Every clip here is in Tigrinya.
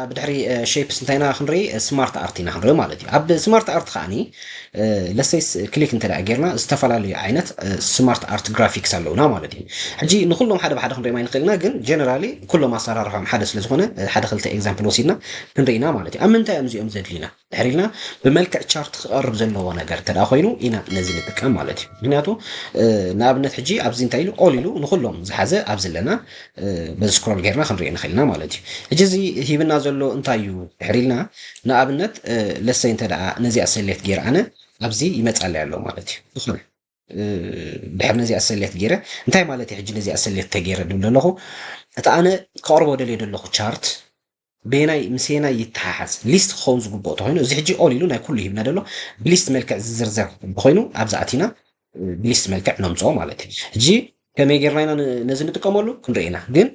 ብድሕሪ ሼፕስ እንታይ ኢና ክንርኢ? ስማርት ኣርት ኢና ክንርኢ ማለት እዩ። ኣብ ስማርት ኣርት ከዓኒ ለሰይስ ክሊክ እንተ ደኣ ጌርና ዝተፈላለዩ ዓይነት ስማርት ኣርት ግራፊክስ ኣለውና ማለት እዩ። ሕጂ ንኩሎም ሓደ ብሓደ ክንሪኦም ኣይንኽእልና፣ ግን ጀነራሊ ኩሎም ኣሰራርሖም ሓደ ስለ ዝኾነ ሓደ ክልተ ኤግዛምፕል ወሲድና ክንርኢና ማለት እዩ። ኣብ ምንታይ እዮም እዚኦም ዘድልዩና? ድሕር ኢልና ብመልክዕ ቻርት ክቐርብ ዘለዎ ነገር እንተ ደኣ ኮይኑ ኢና ነዚ ንጥቀም ማለት እዩ። ምክንያቱ ንኣብነት ሕጂ ኣብዚ እንታይ ኢሉ ኦል ኢሉ ንኩሎም ዝሓዘ ኣብዚ ኣለና በዚ ስክሮል ጌርና ክንሪኦ ንኽእል ኢና ማለት እዩ። ሕጂ እዚ ሂብና ዘሎ እንታይ እዩ ድሕር ኢልና ንኣብነት ለሰይ እንተ ደኣ ነዚኣ ሰሌክት ጌር ኣነ ኣብዚ ይመጻለይ ኣሎ ማለት እዩ። ዝኾነ ድሕር ነዚኣ ሰሌክት ጌረ እንታይ ማለት እዩ? ሕጂ ነዚኣ ሰሌክት ተጌረ ድብል ዘለኹ እቲ ኣነ ክቐርቦ ደልየ ዘለኹ ቻርት በየናይ ምስ የናይ ይተሓሓዝ ሊስት ክኸውን ዝግብኦ ተኮይኑ እዚ ሕጂ ኦል ኢሉ ናይ ኩሉ ሂብና ደሎ ብሊስት መልክዕ ዝዝርዘር እንተኮይኑ ኣብዚ ኣቲና ብሊስት መልክዕ ነምፅኦ ማለት እዩ። ሕጂ ከመይ ጌርና ኢና ን- ነዚ ንጥቀመሉ ክንርኢ ኢና። ግን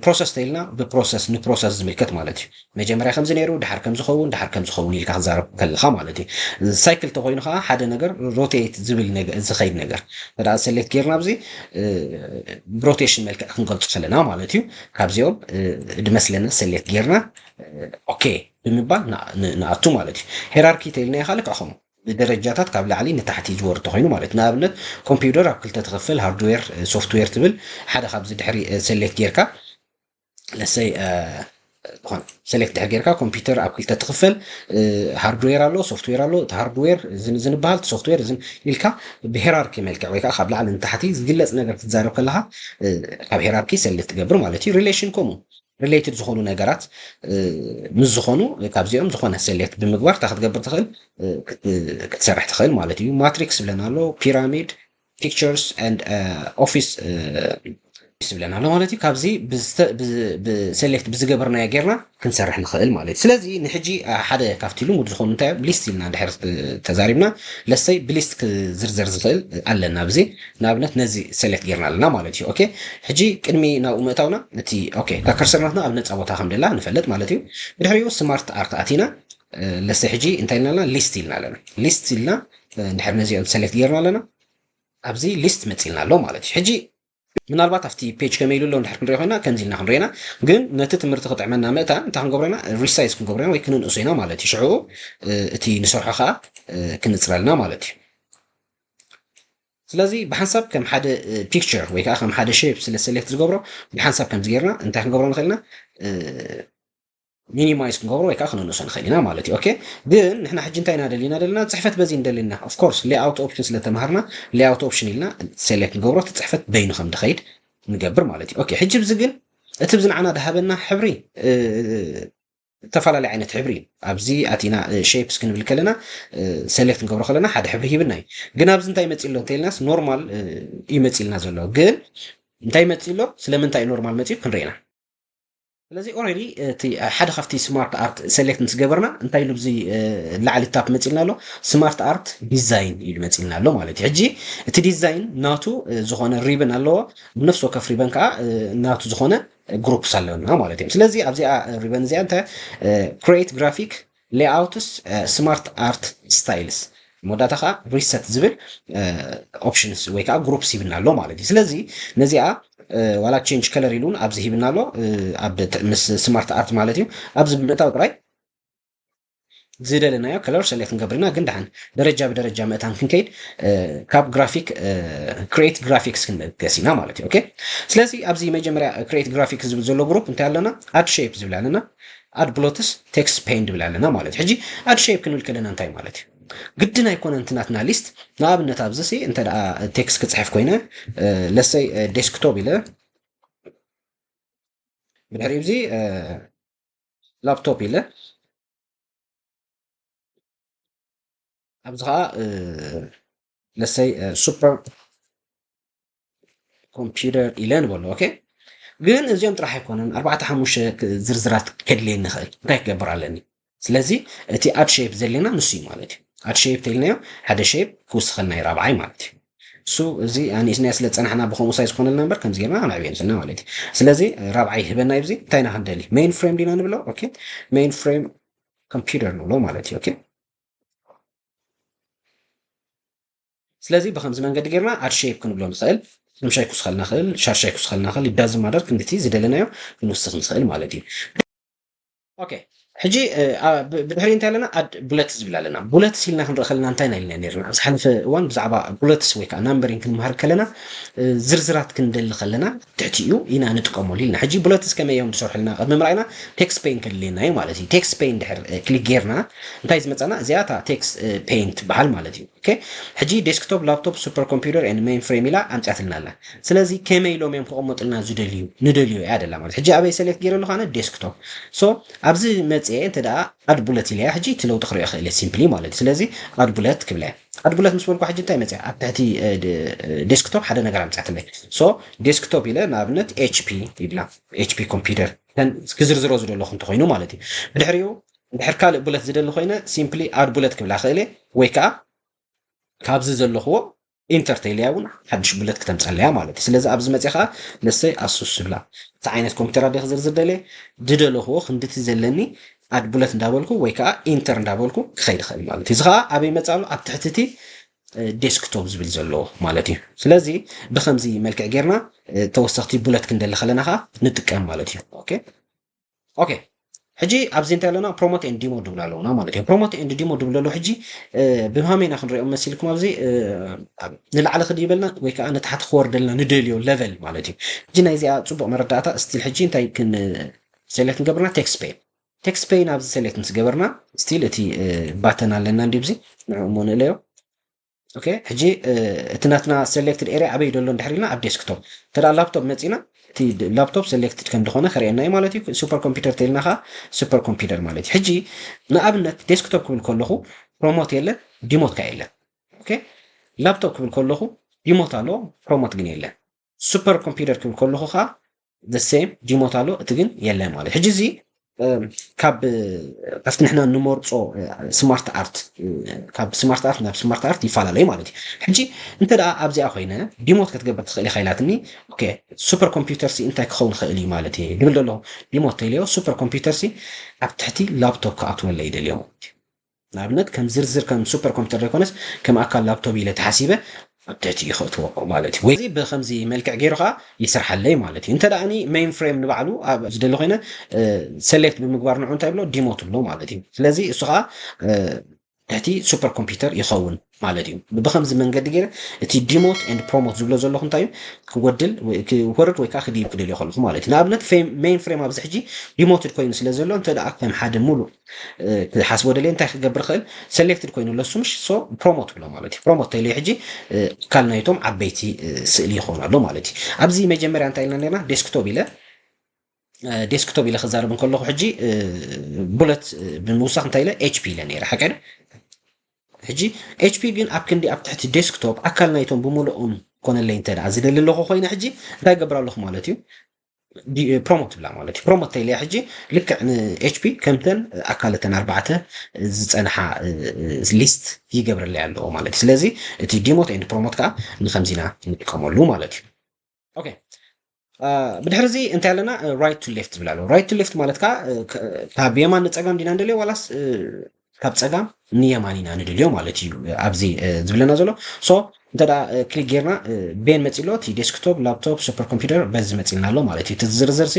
ፕሮሰስ ተኢልና ብፕሮሰስ ንፕሮሰስ ዝምልከት ማለት እዩ። መጀመርያ ከምዚ ነይሩ ድሓር ከም ዝኸውን ድሓር ከም ዝኸውን ኢልካ ክዛረብ ከለካ ማለት እዩ። ሳይክል ተኮይኑ ከዓ ሓደ ነገር ሮቴት ዝብል ነገር ዝኸይድ ነገር ተዳ ሰሌክት ጌርና ኣብዚ ብሮቴሽን መልክዕ ክንገልፁ ከለና ማለት እዩ። ካብዚኦም ድመስለና ሰሌክት ጌርና ኦኬ ብምባል ንኣቱ ማለት እዩ። ሄራርኪ ተኢልና ኢኻ ልክዕ ከምኡ ብደረጃታት ካብ ላዕሊ ንታሕቲ ዝወርድ ተኮይኑ ማለት ንኣብነት ኮምፒውተር ኣብ ክልተ ትኽፈል ሃርድዌር ሶፍትዌር ትብል ሓደ ካብዚ ድሕሪ ሰሌክት ጌርካ ለሰይ ዝኾነ ሰሌክት ድሕር ጌርካ ኮምፒውተር ኣብ ክልተ ትኽፈል ሃርድዌር ኣሎ ሶፍትዌር ኣሎ እቲ ሃርድዌር ዝንበሃል ሶፍትዌር ኢልካ ብሄራርኪ መልክዕ ወይ ከዓ ካብ ላዕሊ ንታሕቲ ዝግለፅ ነገር ክትዛረብ ከለካ ካብ ሄራርኪ ሰሌክት ትገብር ማለት እዩ። ሪሌሽን ከምኡ ሪሌትድ ዝኾኑ ነገራት ምስ ዝኾኑ ካብዚኦም ዝኾነ ሰሌክት ብምግባር እታ ክትገብር ትኽእል ክትሰርሕ ትኽእል ማለት እዩ። ማትሪክስ ብለና ኣሎ ፒራሚድ ፒክቸርስ ን ኦፊስ ዝብለና ኣሎ ማለት እዩ። ካብዚ ብሰሌክት ብዝገበርናዮ ጌርና ክንሰርሕ ንኽእል ማለት እዩ። ስለዚ ንሕጂ ሓደ ካብቲ ልሙድ ዝኾኑ እንታይ ሊስት ኢልና ድሕር ተዛሪብና ለሰይ ብሊስት ክዝርዘር ዝኽእል ኣለና ብዚ ንኣብነት ነዚ ሰሌክት ጌርና ኣለና ማለት እዩ። ኦኬ ሕጂ ቅድሚ ናብኡ ምእታውና እቲ ኦኬ እታ ከርሰር ናትና ኣብ ነፃ ቦታ ከም ደላ ንፈልጥ ማለት እዩ። ብድሕሪኡ ስማርት ኣርት ኣቲና ለሰይ ሕጂ እንታይ ኢልና ኣለና ሊስት ኢልና ኣለና ሊስት ኢልና ድሕር ነዚኦም ሰሌክት ጌርና ኣለና ኣብዚ ሊስት መፂልና ኣሎ ማለት እዩ። ሕጂ ምናልባት ኣብቲ ፔጅ ከመይ ኢሉ ኣሎ እንድሕር ክንሪኦ ኮይና ከምዚ ኢልና ክንሪኦና ግን ነቲ ትምህርቲ ክጥዕመና ምእታን እንታይ ክንገብሮ ኢና ሪሳይዝ ክንገብሮ ኢና ወይ ክንንእሶ ኢና ማለት እዩ። ሽዑ እቲ ንሰርሖ ከዓ ክንፅረልና ማለት እዩ። ስለዚ ብሓንሳብ ከም ሓደ ፒክቸር ወይ ከዓ ከም ሓደ ሼፕ ስለ ሰሌክት ዝገብሮ ብሓንሳብ ከምዚ ጌርና እንታይ ክንገብሮ ንኽእልና ሚኒማይዝ ክንገብሮ ወይ ከዓ ክንንእሶ ንኽእል ኢና ማለት እዩ። ኦኬ ግን ንሕና ሕጂ እንታይ ኢና ደሊና ደለና ፅሕፈት በዚ ንደሊ ኣለና። ኦፍኮርስ ሌኣውት ኦፕሽን ስለተምሃርና ሌኣውት ኦፕሽን ኢልና ሴሌክት ንገብሮ እቲ ፅሕፈት በይኑ ከም ድኸይድ ንገብር ማለት እዩ። ኦኬ ሕጂ ብዚ ግን እቲ ብዚ ንዓና ድሃበና ሕብሪ ዝተፈላለዩ ዓይነት ሕብሪ እዩ። ኣብዚ ኣቲና ሼፕስ ክንብል ከለና ሴሌክት ንገብሮ ከለና ሓደ ሕብሪ ሂብና እዩ። ግን ኣብዚ እንታይ መፂ ኣሎ እንተኢልናስ ኖርማል እዩ መፂልና ዘሎ። ግን እንታይ መፂ ኣሎ ስለምንታይ ኖርማል መፂኡ ክንርኢና ስለዚ ኦረዲ እቲ ሓደ ካብቲ ስማርት ኣርት ሴሌክት ምስ ገበርና እንታይ ኢሉ ብዚ ላዕሊ ታፕ መፂልና ኣሎ ስማርት ኣርት ዲዛይን ኢሉ መፂልና ኣሎ ማለት እዩ። ሕጂ እቲ ዲዛይን ናቱ ዝኾነ ሪብን ኣለዎ ብነፍሲ ወከፍ ሪበን ከዓ ናቱ ዝኾነ ግሩፕስ ኣለና ማለት እዮም። ስለዚ ኣብዚኣ ሪበን እዚኣ እንታይ create graphic layouts smart art styles መወዳእታ ከዓ ሪሰት ዝብል ኦፕሽንስ ወይ ከዓ ግሩፕስ ይብልና ኣሎ ማለት እዩ። ስለዚ ነዚኣ ዋላ ቼንጅ ከለር ኢሉ እውን ኣብዚ ሂብና ኣሎ ኣብ ምስ ስማርት ኣርት ማለት እዩ። ኣብዚ ብምእታው ጥራይ ዝደለናዮ ከለር ሰሌክት ንገብር ኢና። ግን ደሓን ደረጃ ብደረጃ ምእታን ክንከይድ ካብ ግራፊክ ክሬት ግራፊክስ ክንበገስ ኢና ማለት እዩ። ኦኬ ስለዚ ኣብዚ መጀመርያ ክሬት ግራፊክስ ዝብል ዘሎ ግሩፕ እንታይ ኣለና? ኣድ ሼፕ ዝብል ኣለና። ኣድ ብሎትስ ቴክስት ፔን ዝብል ኣለና ማለት እዩ። ሕጂ ኣድ ሼፕ ክንብል ከለና እንታይ ማለት እዩ? ግድን ኣይኮነን እቲ ናትና ሊስት ንኣብነት ኣብዚ ሲ እንተ ደኣ ቴክስት ክፅሕፍ ኮይነ ለሰይ ዴስክቶፕ ኢለ ብድሕሪኡ እዚ ላፕቶፕ ኢለ ኣብዚ ከዓ ለሰይ ሱፐር ኮምፒውተር ኢለ ንበሎ። ኦኬ ግን እዚኦም ጥራሕ ኣይኮነን ኣርባዕተ ሓሙሽተ ዝርዝራት ከድልየኒ ይኽእል እንታይ ክገብር ኣለኒ? ስለዚ እቲ ኣድ ሼፕ ዘለና ንሱ እዩ ማለት እዩ። ኣድ ሼፕ ተልናዮ ሓደ ሼፕ ክውስኸልና እዩ ራብዓይ ማለት እዩ። እሱ እዚ ኣኒእስናዮ ስለ ዝፀናሕና ብከምኡ ሳይ ዝኾነልና እምበር ከምዚ ጌርና ነዕብዮ ንኽእልና ማለት እዩ። ስለዚ ራብዓይ ህበና እዩ። እዚ እንታይ ኢና ክንደሊ? ሜይን ፍሬም ዲና ንብሎ? ኦኬ ሜይን ፍሬም ኮምፒውተር ንብሎ ማለት እዩ። ኦኬ ስለዚ ብከምዚ መንገዲ ጌርና ኣድ ሼፕ ክንብሎ ንኽእል። ሓምሻይ ክውስኸልና ክእል፣ ሻሻይ ክውስኸልና ክእል፣ ዳዝ ማደር ክንድቲ ዝደለናዮ ክንውስኽ ንኽእል ማለት እዩ። ኦኬ፣ ሕጂ ብድሕሪ እንታይ ኣለና? ኣድ ቡለትስ ዝብል ኣለና። ቡለትስ ኢልና ክንርኢ ከለና እንታይ ኢና ኢልና ነርና? ኣብ ዝሓለፈ እዋን ብዛዕባ ቡለትስ ወይ ከዓ ናምበሪንግ ክንመሃር ከለና ዝርዝራት ክንደሊ ከለና ትሕቲ እዩ ኢና ንጥቀመሉ ኢልና። ሕጂ ቡለትስ ከመይ እዮም ዝሰርሑልና ቅድሚ ምርኣይና ቴክስት ፔን ከድልየና እዩ ማለት እዩ። ቴክስት ፔን ድሕር ክሊክ ጌርና እንታይ ዝመፀና? እዚኣ እታ ቴክስት ፔን ትበሃል ማለት እዩ። ኦኬ፣ ሕጂ ዴስክቶፕ፣ ላፕቶፕ፣ ሱፐር ኮምፒውተር ኤንድ ሜይን ፍሬም ኢላ ኣምፅያትልና ኣላ። ስለዚ ከመይ ኢሎም እዮም ክቐመጡልና ዝደልዩ ንደልዮ እያ ደላ ማለት። ሕጂ ኣበይ ሰሌክት ገይረ ኣለኹ ኣነ? ዴስክቶፕ። ሶ ኣብዚ መፅአ እንተ ደኣ ኣድ ቡለት ኢለያ ሕጂ እቲ ለውጢ ክሪኦ ክእል እየ ሲምፕሊ ማለት እዩ። ስለዚ ኣድ ቡለት ክብለያ። ኣድ ቡለት ምስ በልኳ ሕጂ እንታይ መፅያ? ኣብ ትሕቲ ዴስክቶፕ ሓደ ነገር ኣምፅያትለይ። ሶ ዴስክቶፕ ኢለ ንኣብነት ኤች ፒ ይብላ፣ ኤች ፒ ኮምፒውተር ክዝርዝሮ ዝደለኹ እንተኮይኑ ማለት እዩ። ብድሕሪኡ እንድሕር ካልእ ቡለት ዝደሊ ኮይነ ሲምፕሊ ኣድ ቡለት ክብላ ክእል እየ ወይ ከዓ ካብዚ ዘለኽዎ ኢንተር ተይለያ እውን ሓድሽ ቡለት ክተምፀለያ ማለት እዩ። ስለዚ ኣብዚ መፅእ ከዓ ለሰይ ኣሱስ ዝብላ እቲ ዓይነት ኮምፒውተር ኣደ ክዝርዝር ደለ ዝደለኽዎ ክንድቲ ዘለኒ ኣድ ቡለት እንዳበልኩ ወይ ከዓ ኢንተር እንዳበልኩ ክኸይድ ይኽእል ማለት እዩ። እዚ ከዓ ኣበይ መፅእ ኣሎ? ኣብ ትሕቲ እቲ ዴስክቶፕ ዝብል ዘለዎ ማለት እዩ። ስለዚ ብከምዚ መልክዕ ጌርና ተወሰኽቲ ቡለት ክንደሊ ከለና ከዓ ንጥቀም ማለት እዩ። ኦኬ ኦኬ ሕጂ ኣብዚ እንታይ ኣለና? ፕሮሞት ኤንድ ዲሞ ድብል ኣለውና ማለት እዩ። ፕሮሞት ኤንድ ዲሞ ድብል ኣለዉ። ሕጂ ብማመይ ኢና ክንሪኦም መሲልኩም ኣብዚ ንላዕሊ ክድይበልና ወይ ከዓ ንታሕቲ ክወርደልና ንደልዮ ለቨል ማለት እዩ። ሕጂ ናይዚኣ ፅቡቅ መረዳእታ ስቲል ሕጂ እንታይ ሴሌክት ንገብርና? ቴክስት ፔን። ቴክስት ፔን ኣብዚ ሴሌክት ምስ ገበርና ስቲል እቲ ባተን ኣለና እንዲ ብዚ ንዕሞ ንእለዮ። ኦኬ ሕጂ እቲ ናትና ሴሌክትድ ኤሪያ ኣበይ ደሎ እንድሕር ኢልና ኣብ ዴስክቶፕ እንተ ላፕቶፕ መፂና እቲ ላፕቶፕ ሴሌክትድ ከም ዝኾነ ከርእየና እዩ ማለት እዩ። ሱፐር ኮምፒውተር ተልና ከዓ ሱፐር ኮምፒውተር ማለት እዩ። ሕጂ ንኣብነት ዴስክቶፕ ክብል ከለኹ ፕሮሞት የለን፣ ዲሞት ከዓ የለን። ኦኬ ላፕቶፕ ክብል ከለኹ ዲሞት ኣሎ፣ ፕሮሞት ግን የለን። ሱፐር ኮምፒውተር ክብል ከለኹ ከዓ the same ዲሞት ኣሎ፣ እቲ ግን የለን ማለት። ሕጂ እዚ ካብ ካብቲ ንሕና ንመርፆ ስማርት ኣርት ካብ ስማርት ኣርት ናብ ስማርት ኣርት ይፈላለዩ ማለት እዩ። ሕጂ እንተ ደኣ ኣብዚኣ ኮይነ ዲሞት ክትገብር ትኽእል ኢኻ ኢላትኒ። ኦኬ ሱፐር ኮምፒውተር ሲ እንታይ ክኸውን ይኽእል እዩ ማለት እዩ ድብል ዘለኹ። ዲሞት ተይለዮ ሱፐር ኮምፒውተር ሲ ኣብ ትሕቲ ላፕቶፕ ክኣትወለይ ይደልዮ ማለት እዩ። ንኣብነት ከም ዝርዝር ከም ሱፐር ኮምፒውተር ዘይኮነስ ከም ኣካል ላፕቶፕ ኢለ ተሓሲበ ኣብ ትሕቲ እዩ ክእትዎ ማለት እዩ። ወይ ብከምዚ መልክዕ ገይሩ ከዓ ይስርሓለይ ማለት እዩ። እንተ ደኣ ሜይን ፍሬም ንባዕሉ ኣብ ዝደሊ ኮይነ ሰሌክት ብምግባር ንዑ እንታይ ብሎ ዲሞት ብሎ ማለት እዩ። ስለዚ እሱ ከዓ ትሕቲ ሱፐር ኮምፒውተር ይኸውን ማለት እዩ። ብከምዚ መንገዲ ገይረ እቲ ዲሞት ኤንድ ፕሮሞት ዝብሎ ዘለኹ እንታይ እዩ ክጎድል ክወርድ ወይ ከዓ ክድይብ ክደልዮ ከለኹ ማለት እዩ። ንኣብነት ሜይን ፍሬም ኣብዚ ሕጂ ዲሞትድ ኮይኑ ስለ ዘሎ እንተ ደኣ ከም ሓደ ሙሉእ ክሓስቦ ደልየ እንታይ ክገብር ክእል? ሴሌክትድ ኮይኑ ለሱ ምሽ ሶ ፕሮሞት ብሎ ማለት እዩ። ፕሮሞት ተይለይ ሕጂ ኣካል ናይቶም ዓበይቲ ስእሊ ይኸውን ኣሎ ማለት እዩ። ኣብዚ መጀመርያ እንታይ ኢልና ነርና? ዴስክቶፕ ኢለ ዴስክቶፕ ኢለ ክዛረብ እንከለኹ ሕጂ ቡለት ብምውሳኽ እንታይ ኢለ? ኤች ፒ ኢለ ነይረ ሓቀ ሕጂ ኤች ፒ ግን ኣብ ክንዲ ኣብ ትሕቲ ዴስክቶፕ ኣካል ናይቶም ብምሉኦም ኮነለይ እንተ ደኣ ዝደሊ ኣለኹ ኮይነ ሕጂ እንታይ ገብር ኣለኹ ማለት እዩ? ፕሮሞት ብላ ማለት እዩ። ፕሮሞት ተይለያ ሕጂ ልክዕ ንኤች ፒ ከምተን ኣካል እተን ኣርባዕተ ዝፀንሓ ሊስት ይገብረለይ ኣለዎ ማለት እዩ። ስለዚ እቲ ዲሞት ኤንድ ፕሮሞት ከዓ ንከምዚና ንጥቀመሉ ማለት እዩ። ኦኬ ብድሕሪ እዚ እንታይ ኣለና? ራይት ቱ ሌፍት ዝብል ኣሎ። ራይት ቱ ሌፍት ማለት ከዓ ካብ የማን ንፀጋም ዲና ንደልዮ ዋላስ ካብ ፀጋም ንየማን ኢና ንደልዮ ማለት እዩ። ኣብዚ ዝብለና ዘሎ ሶ እንተ ክሊክ ጌርና ቤን መፂሎ እቲ ዴስክቶፕ ላፕቶፕ ሱፐር ኮምፒውተር በዚ መፂልና ኣሎ ማለት እዩ። እቲ ዝርዝር ሲ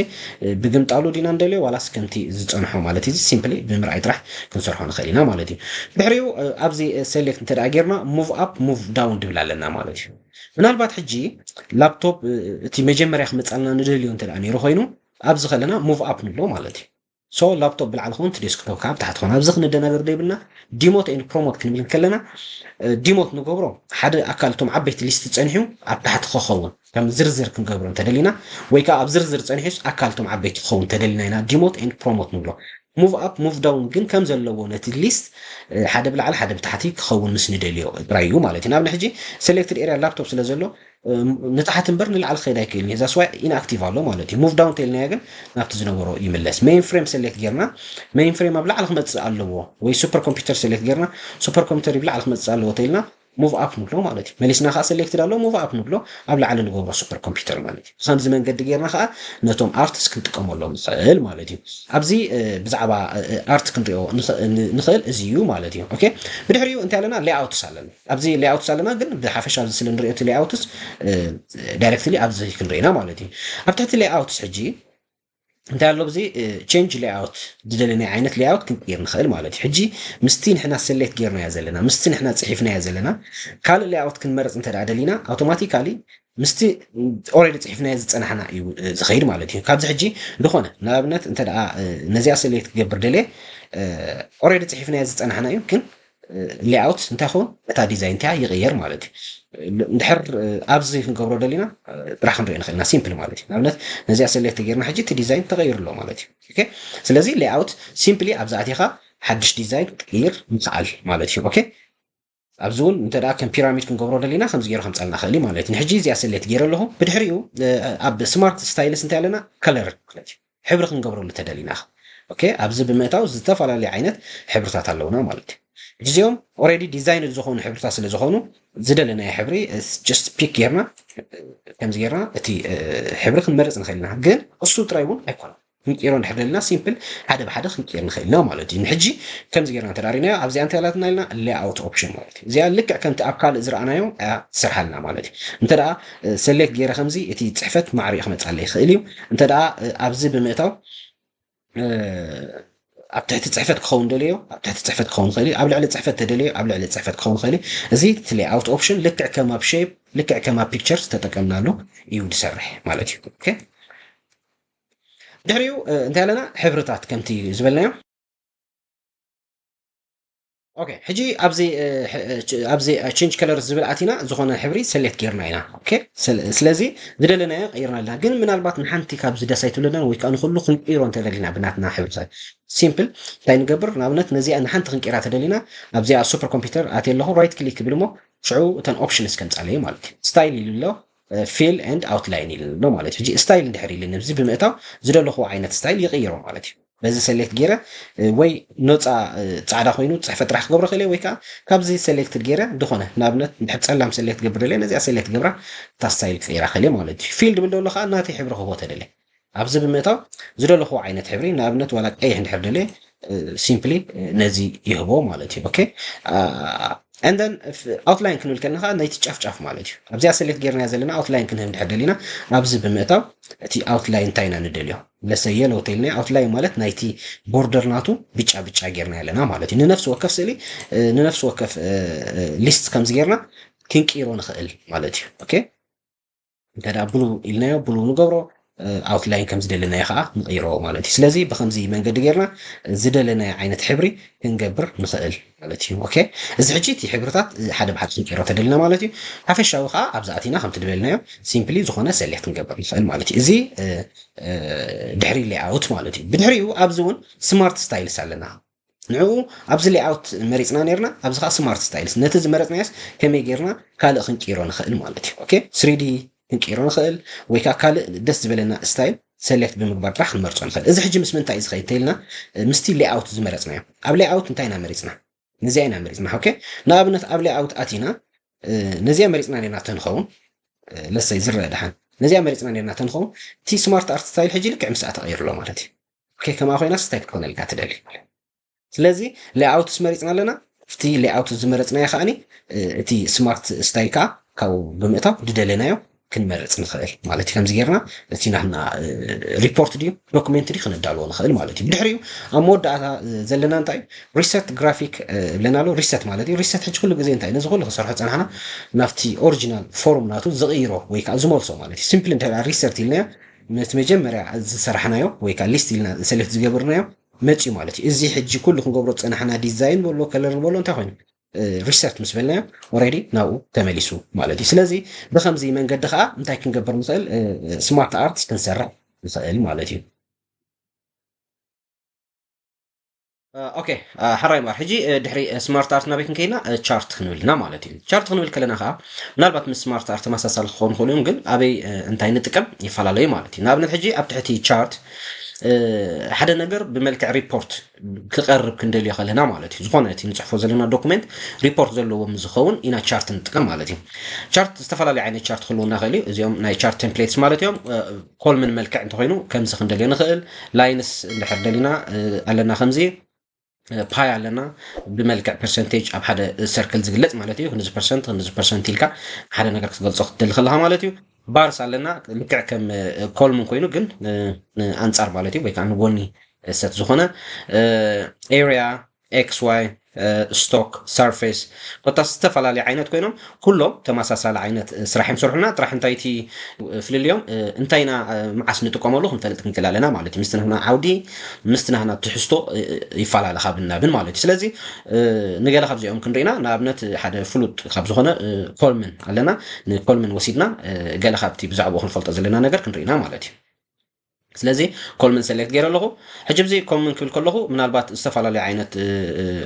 ብግምጣሉ ዲና ንደልዮ ዋላስ ከምቲ ዝፀንሖ ማለት እዩ። ሲምፕሊ ብምርኣይ ጥራሕ ክንሰርሖ ንኽእል ኢና ማለት እዩ። ድሕሪኡ ኣብዚ ሴሌክት እንተ ጌርና ሙቭ ኣፕ ሙቭ ዳውን ድብል ኣለና ማለት እዩ። ምናልባት ሕጂ ላፕቶፕ እቲ መጀመርያ ክመፃልና ንደልዮ እንተ ነይሩ ኮይኑ ኣብዚ ከለና ሙቭ ኣፕ ንብሎ ማለት እዩ። ሶ ላፕቶፕ ብላዕሊ ክኸውን እቲ ዴስክቶፕ ካብ ታሕቲ ክኸውን ኣብዚ ክንደናገር ዘይብልና ዲሞት ኤንድ ፕሮሞት ክንብል ከለና ዲሞት ንገብሮ ሓደ ኣካል እቶም ዓበይቲ ሊስት ፀኒሑ ኣብ ታሕቲ ክኸውን ከም ዝርዝር ክንገብሮ እንተደሊና ወይ ከዓ ኣብ ዝርዝር ፀኒሑስ ኣካል እቶም ዓበይቲ ክኸውን እንተደሊና ኢና ዲሞት ኤንድ ፕሮሞት ንብሎ። ሙቭ ኣፕ ሙቭ ዳውን ግን ከም ዘለዎ ነቲ ሊስት ሓደ ብላዕሊ ሓደ ብታሕቲ ክኸውን ምስ ንደልዮ ጥራይ እዩ ማለት እዩ። ንኣብነት ሕጂ ሴሌክትድ ኤሪያ ላፕቶፕ ስለ ዘሎ ንታሕቲ እምበር ንላዕሊ ክኸይድ ኣይክእልን እዩ። ዛስ ዋይ ኢንኣክቲቭ ኣሎ ማለት እዩ። ሙቭ ዳውን ተይልናዮ ግን ናብቲ ዝነበሮ ይምለስ። ሜይን ፍሬም ሴሌክት ጌርና ሜይን ፍሬም ኣብ ላዕሊ ክመፅእ ኣለዎ ወይ ሱፐር ኮምፒውተር ሴሌክት ጌርና ሱፐር ኮምፒውተር ብላዕሊ ክመፅእ ኣለዎ ተይልና ሙቭ ኣፕ ንብሎ ማለት እዩ። መሊስና ከዓ ሴሌክትድ ኣሎ ሙቭ ኣፕ ንብሎ ኣብ ላዕሊ ንገብሮ ሱፐር ኮምፒውተር ማለት እዩ። ብከምዚ መንገዲ ጌርና ከዓ ነቶም ኣርትስ ክንጥቀመሎም ንኽእል ማለት እዩ። ኣብዚ ብዛዕባ ኣርት ክንሪኦ ንኽእል እዚ እዩ ማለት እዩ። ኦኬ ብድሕሪኡ እንታይ ኣለና? ሌይኣውትስ ኣለና። ኣብዚ ሌይኣውትስ ኣለና ግን ብሓፈሻ ኣብዚ ስለ ንሪኦ እቲ ሌይኣውትስ ዳይሬክትሊ ኣብዚ ክንሪኢና ማለት እዩ። ኣብ ትሕቲ ሌይኣውትስ ሕጂ እንታይ ኣሎ ኣብዚ? ቼንጅ ሌኣውት፣ ዝደለናዮ ዓይነት ሌኣውት ክንቅይር ንኽእል ማለት እዩ። ሕጂ ምስቲ ንሕና ሰሌክት ጌርናዮ ዘለና፣ ምስቲ ንሕና ፅሒፍናዮ ዘለና ካልእ ሌኣውት ክንመርፅ እንተ ደኣ ደሊና፣ ኣውቶማቲካሊ ምስቲ ኦልሬዲ ፅሒፍናዮ ዝፀናሕና እዩ ዝኸይድ ማለት እዩ። ካብዚ ሕጂ ዝኾነ ንኣብነት እንተ ደኣ ነዚኣ ሰሌክት ክገብር ደልየ፣ ኦልሬዲ ፅሒፍናዮ ዝፀናሕና እዩ፣ ግን ሌኣውት እንታይ ኸውን? እታ ዲዛይን እንታይ ይቕየር ማለት እዩ። እንድሕር ኣብዚ ክንገብሮ ደሊና ጥራሕ ክንሪኦ ንኽእልና፣ ሲምፕል ማለት እዩ። ንኣብነት ነዚኣ ሰሌክት ጌርና ሕጂ እቲ ዲዛይን ተቐይሩ ኣሎ ማለት እዩ። ኦኬ፣ ስለዚ ሌኣውት ሲምፕሊ ኣብዚ ኣቲኻ ሓድሽ ዲዛይን ክትቅይር ምኽኣል ማለት እዩ። ኦኬ፣ ኣብዚ እውን እንተ ደኣ ከም ፒራሚድ ክንገብሮ ደሊና ከምዚ ገይሩ ከምፀልና ኽእል እዩ ማለት እዩ። ንሕጂ እዚኣ ሰሌክት ገይረ ኣለኹ። ብድሕሪኡ ኣብ ስማርት ስታይልስ እንታይ ኣለና? ከለር ማለት እዩ። ሕብሪ ክንገብረሉ ተደሊና ኦኬ፣ ኣብዚ ብምእታው ዝተፈላለዩ ዓይነት ሕብርታት ኣለውና ማለት እዩ። ሕጂ እዚኦም ኦልሬዲ ዲዛይን ዝኾኑ ሕብርታት ስለ ዝኾኑ ዝደለናዮ ሕብሪ ጀስት ፒክ ጌርና ከምዚ ጌርና እቲ ሕብሪ ክንመርፅ ንኽእል ኢና። ግን እሱ ጥራይ እውን ኣይኮነን፣ ክንቅይሮ እንድሕር ደሊና ሲምፕል ሓደ ብሓደ ክንቅይር ንኽእል ኢና ማለት እዩ። ንሕጂ ከምዚ ጌርና እንተ ዳሪናዮ ኣብዚኣ እንታይ ኣላትና ኢልና ሌኣውት ኦፕሽን ማለት እዩ። እዚኣ ልክዕ ከምቲ ኣብ ካልእ ዝረኣናዮ እያ ትሰርሓልና ማለት እዩ። እንተ ደኣ ሰሌክት ገይረ ከምዚ እቲ ፅሕፈት ማዕሪኡ ክመፅኣለይ ይኽእል እዩ። እንተ ደኣ ኣብዚ ብምእታው ኣብ ትሕቲ ፅሕፈት ክኸውን ደልዮ ኣብ ትሕቲ ፅሕፈት ክኸውን ይኽእል እዩ። ኣብ ልዕሊ ፅሕፈት ተደልዮ ኣብ ልዕሊ ፅሕፈት ክኸውን ይኽእል እዩ። እዚ እቲ ሌኣውት ኦፕሽን ልክዕ ከም ኣብ ሼፕ ልክዕ ከም ኣብ ፒክቸር ዝተጠቀምናሉ እዩ ዝሰርሕ ማለት እዩ። ኦኬ፣ ድሕሪኡ እንታይ ኣለና? ሕብርታት ከምቲ ዝበልናዮ። ኦኬ፣ ሕጂ ኣብዚ ኣብዚ ቼንጅ ከለር ዝብል ኣቲና ዝኾነ ሕብሪ ሰሌክት ጌርና ኢና። ኦኬ፣ ስለዚ ዝደለናዮ ቀይርና ኣለና። ግን ምናልባት ንሓንቲ ካብዚ ደስ ኣይትብለናን ወይ ከዓ ንኩሉ ክንቅይሮ እንተደሊና ብናትና ሕብርታት ሲምፕል እንታይ ንገብር? ንኣብነት ነዚኣ ንሓንቲ ክንቅይራ ተደሊና ኣብዚኣ ሱፐር ኮምፒውተር ኣትየ ኣለኹ፣ ራይት ክሊክ ክብል እሞ ሽዑ እተን ኦፕሽንስ ከምፃለይ ማለት እዩ። ስታይል ኢሉ ኣሎ፣ ፊል ኤንድ ኣውትላይን ኢሉ ኣሎ ማለት እዩ። ሕጂ ስታይል እንድሕር ኢሉ ነብዚ ብምእታው ዝደለኹዎ ዓይነት ስታይል ይቕይሮ ማለት እዩ። በዚ ሰሌክት ገይረ ወይ ነፃ ፃዕዳ ኮይኑ ፅሕፈት ጥራሕ ክገብሮ ክእል ወይ ከዓ ካብዚ ሰሌክት ገይረ ዝኾነ ንኣብነት እንድሕር ፀላም ሰሌክት ገብር ደለ ነዚኣ ሰሌክት ገብራ እታ ስታይል ክቕይራ ክእል ማለት እዩ። ፊል ድብል ደሎ ከዓ ናተይ ሕብሪ ክህቦ ተደለ ኣብዚ ብምእታው ዝደለኹዎ ዓይነት ሕብሪ ንኣብነት ዋላ ቀይሕ እንድሕር ደለ ሲምፕሊ ነዚ ይህቦ ማለት እዩ። ኦኬ፣ and then ኣውትላይን ክንብል ከለና ከዓ ናይቲ ጫፍጫፍ ማለት እዩ። ኣብዚኣ ሰሌክት ጌርና ዘለና ኣውትላይን ክንህብ እንድሕር ደሊና ኣብዚ ብምእታው እቲ ኣውትላይን እንታይ ኢና ንደልዮ? ለሰ የሎ ተይልና ኣውትላይን ማለት ናይቲ ቦርደር ናቱ ብጫ ብጫ ጌርና ኣለና ማለት እዩ። ንነፍሲ ወከፍ ስእሊ ንነፍሲ ወከፍ ሊስት ከምዚ ጌርና ክንቅይሮ ንኽእል ማለት እዩ። ኦኬ፣ እንተ ደኣ ብሉ ኢልናዮ ብሉ ንገብሮ፣ ኣውትላይን ከም ዝደለናዮ ከዓ ንቕይሮ ማለት እዩ። ስለዚ ብከምዚ መንገዲ ጌርና ዝደለናዮ ዓይነት ሕብሪ ክንገብር ንኽእል ማለት እዩ። ኦኬ፣ እዚ ሕጂ እቲ ሕብርታት ሓደ ብሓደ ክንቅይሮ ተደልና ማለት እዩ። ሓፈሻዊ ከዓ ኣብዚ ኣቲና ከምቲ ዝበልናዮ ሲምፕሊ ዝኾነ ሰሌክት ክንገብር ንኽእል ማለት እዩ። እዚ ድሕሪ ሌኣውት ማለት እዩ። ብድሕሪኡ ኣብዚ እውን ስማርት ስታይልስ ኣለና። ንዕኡ ኣብዚ ሌኣውት መሪፅና ነርና፣ ኣብዚ ከዓ ስማርት ስታይልስ። ነቲ ዝመረፅናዮስ ከመይ ጌርና ካልእ ክንቅይሮ ንኽእል ማለት እዩ። ኦኬ፣ ስሪዲ ክንቅይሮ ንኽእል ወይ ከዓ ካልእ ደስ ዝበለና ስታይል ሰሌክት ብምግባር ጥራሕ ክንመርፆ ንኽእል። እዚ ሕጂ ምስ ምንታይ እዩ ዝኸይድ ተይልና ምስቲ ሌኣውት ዝመረፅናዮ። ኣብ ሌኣውት እንታይ ኢና መሪፅና? ነዚኣ ኢና መሪፅና። ኦኬ፣ ንኣብነት ኣብ ሌኣውት ኣቲና ነዚኣ መሪፅና ነርና ተንኸውን ለሰይ ዝረአ ደሓን ነዚኣ መሪፅና ነርና ተንኸውን እቲ ስማርት ኣርት ስታይል ሕጂ ልክዕ ምስኣ ተቐይሩ ኣሎ ማለት እዩ። ኦኬ፣ ከምኣ ኮይና ስታይ ክትኮነልካ ትደሊ። ስለዚ ሌኣውትስ መሪፅና ኣለና። ኣብቲ ሌኣውት ዝመረፅናዮ ከዓኒ እቲ ስማርት ስታይ ከዓ ካብኡ ብምእታው ዝደለናዮ ክንመርፅ ንኽእል ማለት እዩ። ከምዚ ጌርና እቲ ናትና ሪፖርት ድዩ ዶክመንት ድዩ ክነዳልዎ ንኽእል ማለት እዩ። ብድሕሪኡ ኣብ መወዳእታ ዘለና እንታይ እዩ? ሪሰት ግራፊክ ኣለና ኣሎ። ሪሰት ማለት እዩ ሪሰት ሕጂ ኩሉ ግዜ እንታይ ነዚ ኩሉ ክሰርሖ ፀናሕና ናብቲ ኦሪጂናል ፎርም ናቱ ዝቕይሮ ወይ ከዓ ዝመልሶ ማለት እዩ። ሲምፕሊ እንተ ሪሰት ኢልናዮ ነቲ መጀመርያ ዝሰራሕናዮ ወይ ከዓ ሊስት ኢልና ሰሌክት ዝገብርናዮ መፅዩ ማለት እዩ። እዚ ሕጂ ኩሉ ክንገብሮ ዝፀናሕና ዲዛይን በሎ ከለር በሎ እንታይ ኮይኑ ሪሰት ምስ በልናዮ ኦልሬዲ ናብኡ ተመሊሱ ማለት እዩ። ስለዚ ብከምዚ መንገዲ ከዓ እንታይ ክንገብር ንኽእል? ስማርት ኣርት ክንሰርሕ ንኽእል ማለት እዩ። ኦኬ፣ ሓራይ ማር ሕጂ ድሕሪ ስማርት ኣርት ናበይ ክንከይድና? ቻርት ክንብልና ማለት እዩ። ቻርት ክንብል ከለና ከዓ ምናልባት ምስ ስማርት ኣርት ተመሳሳሊ ክኾኑ ይኽእሉ እዮም፣ ግን ኣበይ እንታይ ንጥቀም ይፈላለዩ ማለት እዩ። ንኣብነት ሕጂ ኣብ ትሕቲ ቻርት ሓደ ነገር ብመልክዕ ሪፖርት ክቐርብ ክንደልዮ ከለና ማለት እዩ። ዝኾነ እቲ ንፅሕፎ ዘለና ዶኩመንት ሪፖርት ዘለዎ ምስ ዝኸውን ኢና ቻርት ንጥቀም ማለት እዩ። ቻርት ዝተፈላለዩ ዓይነት ቻርት ክህልውና ይኽእል እዩ። እዚኦም ናይ ቻርት ቴምፕሌትስ ማለት እዮም። ኮልምን መልክዕ እንተኮይኑ ከምዚ ክንደልዮ ንኽእል። ላይንስ እንድሕር ደሊና ኣለና ከምዚ ፓይ ኣለና ብመልክዕ ፐርሰንቴጅ ኣብ ሓደ ሰርክል ዝግለፅ ማለት እዩ። ክንዚ ፐርሰንት ክንዚ ፐርሰንት ኢልካ ሓደ ነገር ክትገልፆ ክትደሊ ከለካ ማለት እዩ። bars ኣለና፣ ልክዕ ከም ኮልምን ኮይኑ ግን ኣንጻር ማለት እዩ፣ ወይ ከዓ ንጎኒ ሰት ዝኾነ area፣ ኤክስ ዋይ፣ ስቶክ፣ ሰርፌስ፣ ኮታ ዝተፈላለዩ ዓይነት ኮይኖም ኩሎም ተመሳሳሊ ዓይነት ስራሕ እዮም ዝሰርሑና። ጥራሕ እንታይ እቲ ፍልልዮም እንታይ ኢና መዓስ ንጥቀመሉ ክንፈልጥ ክንክእል ኣለና ማለት እዩ። ምስቲ ናህና ዓውዲ ምስቲ ናህና ትሕዝቶ ይፈላለ ካብ ናብን ማለት እዩ። ስለዚ ንገለ ካብዚኦም ክንርኢና፣ ንኣብነት ሓደ ፍሉጥ ካብ ዝኾነ ኮልምን ኣለና። ንኮልምን ወሲድና ገለ ካብቲ ብዛዕባኡ ክንፈልጦ ዘለና ነገር ክንርኢና ማለት እዩ። ስለዚ ኮልምን ሰሌክት ገይረ ኣለኹ። ሕጂ ብዚ ኮልምን ክብል ከለኹ ምናልባት ዝተፈላለዩ ዓይነት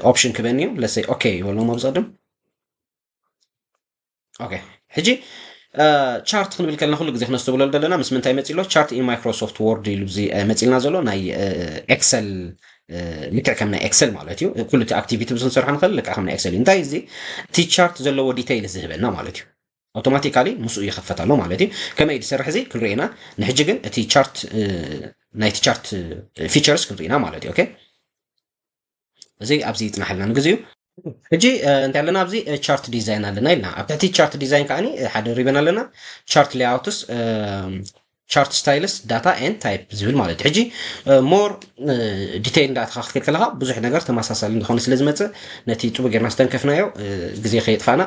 ኦፕሽን ክበኒ እዩ። ለሰይ ኦኬ ይበሎም ኣብዚ ቅድም። ኦኬ፣ ሕጂ ቻርት ክንብል ከለና ኩሉ ግዜ ክነስተብለሉ ዘለና ምስ ምንታይ መፂ ኣሎ? ቻርት ኢን ማይክሮሶፍት ወርድ ኢሉ እዚ መፂልና ዘሎ ናይ ኤክሰል፣ ልክዕ ከም ናይ ኤክሰል ማለት እዩ። ኩሉ እቲ ኣክቲቪቲ ብዝንሰርሖ ንኽእል ልክዕ ከም ናይ ኤክሰል እዩ። እንታይ እዚ እቲ ቻርት ዘለዎ ዲቴይል ዝህበና ማለት እዩ። ኣውቶማቲካሊ ምስኡ ይኸፈት ኣሎ ማለት እዩ። ከመይ ዝሰርሕ እዚ ክንርኢና። ንሕጂ ግን እቲ ቻርት ናይቲ ቻርት ፊቸርስ ክንርኢና ማለት እዩ። ኦኬ፣ እዚ ኣብዚ ይፅናሕልና ንግዜኡ። ሕጂ እንታይ ኣለና? ኣብዚ ቻርት ዲዛይን ኣለና ኢልና፣ ኣብ ትሕቲ ቻርት ዲዛይን ከዓ ሓደ ሪበን ኣለና፣ ቻርት ሌኣውትስ፣ ቻርት ስታይልስ፣ ዳታ ኤንድ ታይፕ ዝብል ማለት እዩ። ሕጂ ሞር ዲቴይል እንዳተኻ ክትከድ ከለካ ብዙሕ ነገር ተመሳሳሊ እንደኾነ ስለ ዝመፅእ ነቲ ፅቡቅ ጌርና ዝተንከፍናዮ ግዜ ከየጥፋና